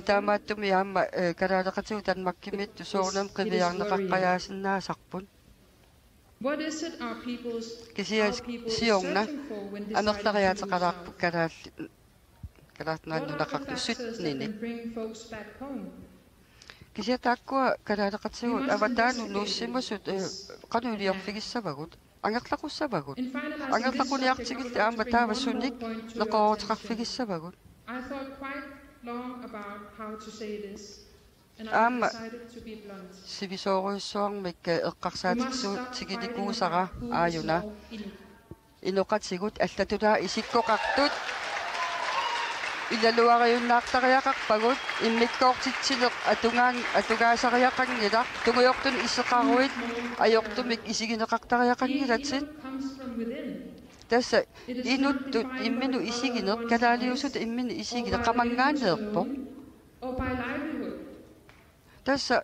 Taamaattumik aamma kalaaleqatigut Danmarkimiittut soorunami qiviarneqaqqajaasinnaasarput. Kisianni siorna amerlariaateqalaarput kalaallit Kalaallit Nunaanni nunaqartut syttenini. Kisianni taakkua kalaaleqatigut avataanut nuussimasut qanoq iliorfigissavagut? Angerlaqussavagut. Angerlaquniartigillu aamma taava sunik neqerooruteqarfigissavagut? Aamma sivisoorujussuarmik eqqarsaatigisuutiginikuusara aajuna. Inoqatigut allatulaa isikkoqartut ilaluariunnaartariaqarpagut immikkoortitsineq atugaan atugaasariaqanngilaq tungujortumik iseqaruit ajortumik isigineqartariaqanngilatit. Tassa inuttut imminut isigineq kalaaliusutut imminut isigineq qamanngaaneerpoq. Tassa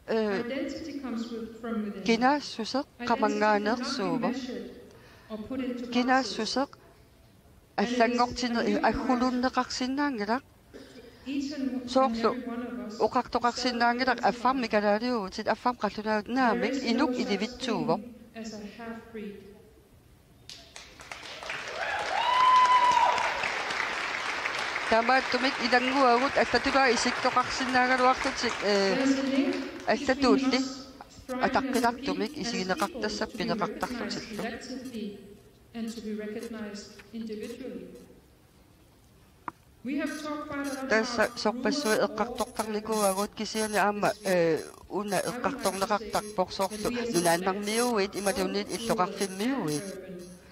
kinaassuseq qamanngaaneersuuvoq. Kinaassuseq allanngortinneq aggulunneqarsinnaanngilaq. Soorlu oqartoqarsinnaanngilaq affarmik kalaaliuvutit, affarmik qallunaatut, naamik, inuk ilivitsuuvoq. Taamaattumik ilannguagut allatulaa isikkoqarsinnaagaluarlutik, eh, allatuulli ataqqinartumik isigineqartassat pineqartarlutillu. Tassa sorpassuit eqqartortarnikuuagut, kisianni aamma, eh, una eqqartorneqartarpoq soorlu nunaannarmiuuit imaluunniit illoqarfimmiuuit.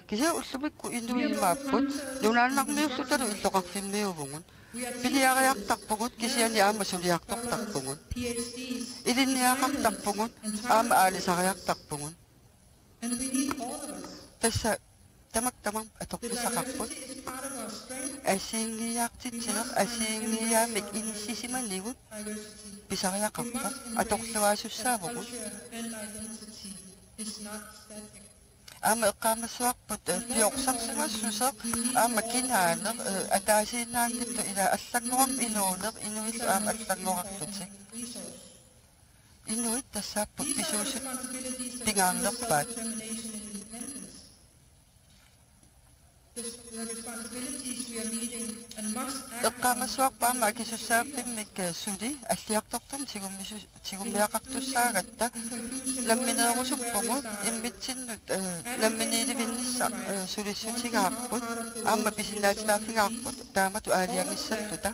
Kisianni ullumikkut inuit imaapput nunaannarmiuullutalu illoqarfimmiuuvugut. Piniariartarpugut kisianni aamma suliartortarpugut. Ilinniagaqartarpugut aamma aalisariartarpugut. Tassa tamakku tamaasa atorfissaqarput. Assigiiaartitsineq, assigiiaammik inissisimanikkut pisariaqarpoq, atorluaasussaavugut. Aamma eqqaamassavarput, eh, piorsarsimassuseq aamma kinaaneq, eh, ataasiinnaanngitsoq, ila allanngorarput inuuneq, inuillu aamma allanngorarlutik. Inuit tassaapput pisuusut pingaarnerpaat. Eqqaamassavarput aamma akisussaaffimmik, eh, suli alliartortumik tigummisu-, tigummiaqartussaagatta. Nammineerusuppugut immitsinnut, eh, namminiilivinnissaq, eh, sulissutigaarput aamma pisinnaatitaaffigaarput taamatut aalajangissalluta.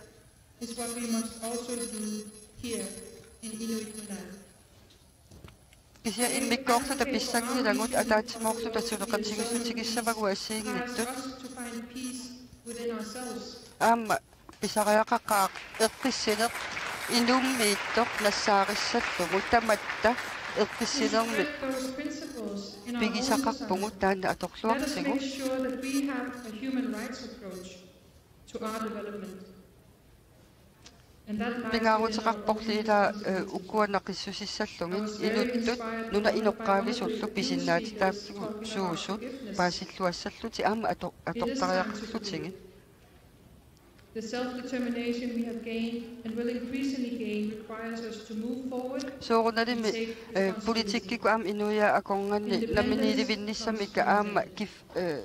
Is what we must also do here in Inuit Nunaat. Kisianni immikkoorluta pissanngilagut, ataatsimoorluta suleqatigiissutigissavagut assigiinngitsut. Aamma pisariaqaqaaq eqqissineq inummiittoq nassaarissallugu, tamatta eqqissinermik pigisaqarpugut taanna atorluartigu. Pingaaruteqarporli ila, eh, ukua naqissusissallugit inuttut nunap inoqqaavisullu pisinnaatitaaffigut suusut paasilluassallutik aamma ato-, atortariaqarlutigit. The self-determination we have gained and will increasingly gain requires us to move forward. Soorunalimi, eh, politikkikkut aamma inuiaat akornanni namminiilivinnissamik aamma kif-, eh,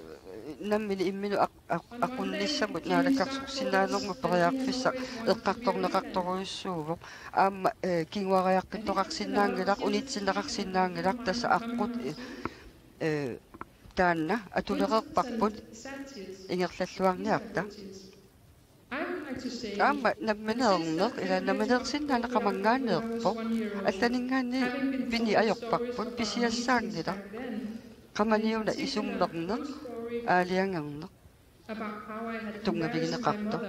nammineq imminut aq-, aq-, aqunnissamut naalakkersuisinnaanermut periarfissaq eqqartorneqartorujussuuvoq. Aamma, eh, kinguariaqqittoqarsinnaanngilaq, unitsinneqarsinnaanngilaq, tassa aqqut, eh, eh, taanna atulereerparput ingerlalluarniarta. Aamma nammineerneq, ila nammineersinnaaneq qamanngaanneerpoq. Allaninngaanniit pineq ajorparput, pisiassaanngilaq. Qamani una isummerneq, aalajangerneq, tunngavigineqartoq.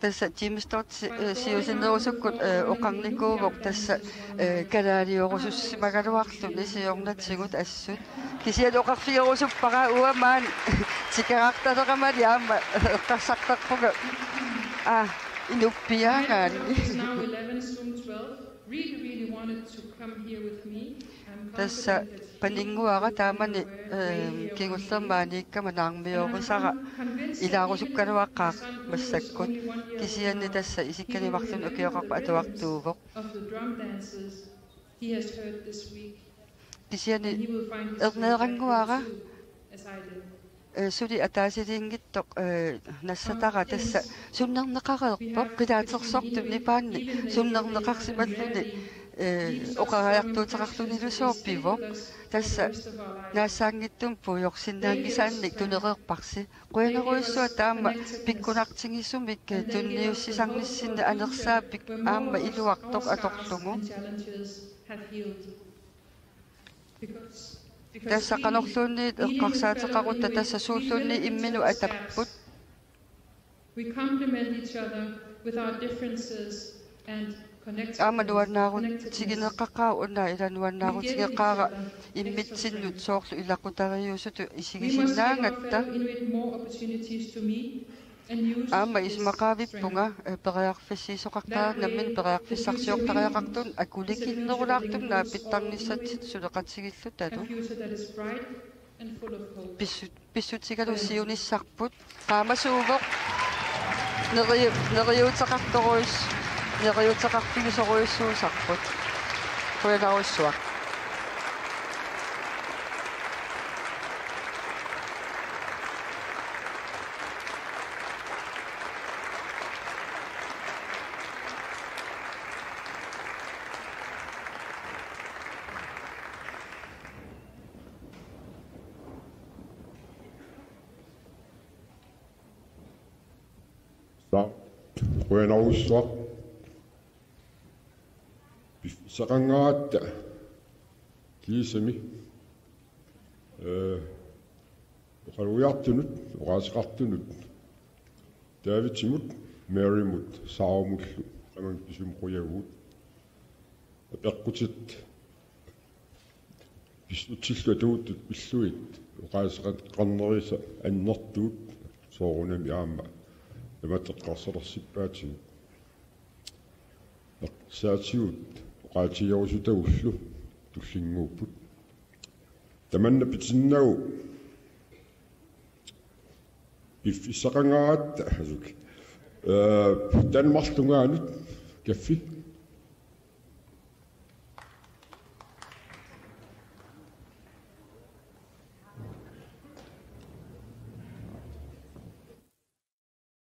Tassa Jim Stott, eh, siusinnerusukkut, eh, oqarnikuuvoq tassa, eh, kalaaliorusussimagaluarluni siornatigut assut. Kisianni oqarfigerusuppara uanga maani tikeraartalerama aamma eqqarsartarpunga. Aa, inuppiaagaanni. Really, really wanted to come here with me. I'm Tassa confident that paninnguara taamani, eh, kingullermi maaniikkama naarmiorisara ilaarusukkaluaqaaq massakkut. Kisianni tassa isikkanimarluni ukioqarpoq atuartuuvoq. Of the drum dances he has heard this week. Kisianni erneerannguara, eh, suli ataasiliinngitsoq, eh, nassatara tassa sunnerneqareerpoq, qilaatersortut nipaanni sunnerneqarsimalluni, eh, oqariartuuteqarlunilu sooq pivoq. Tassa naassaanngitsumik puigorsinnaanngisaannik tunereerparsi. Qujanarujussuaq taama pikkunartigisumik, eh, tunniussisarnissinni anersaapik aamma iluartoq atorlugu. Tassa qanorluunniit eqqarsaateqarutta tassa suulluunniit imminut atapput. We complement each other with our differences and connect. Aamma nuannaarutigineqaqaaq una ila nuannaarutigeqaara immitsinnut soorlu ilaqutariiusutut isigisinnaagatta. We must give our fellow Inuit more opportunities to meet. Aamma isumaqaavippunga, eh, periarfissiisoqartariaqartoq nammineq periarfissarsiortariaqartunut akulikinnerulaartumik naapittarnissatsinnut suleqatigiillutalu. Pissut- pissutigalugu siunissarput qaamasuuvoq. Neri- neriuuteqartorujus- neriuuteqarfigisorujussuusarput. Qujanarsuaq. Sa- qujanarsuaq. Piffissaqanngaratta kiisami, ee, oqalugiartunut, oqaaseqartunut Davidimut, Marymut, Sarumullu, tamanna pisumik qujavugut. Apeqqutit pissutsillu atuuttut pillugit oqaaseqarnerisa annertuut soorunami aamma tamatta eqqarsaalersippaatsigut. Eqqarsaatigut oqaatigerusutagullu tullinnguupput. Tamanna pitinnagu piffissaqanngaratta, asuk. Ee, Danmarkip tungaanut kaffi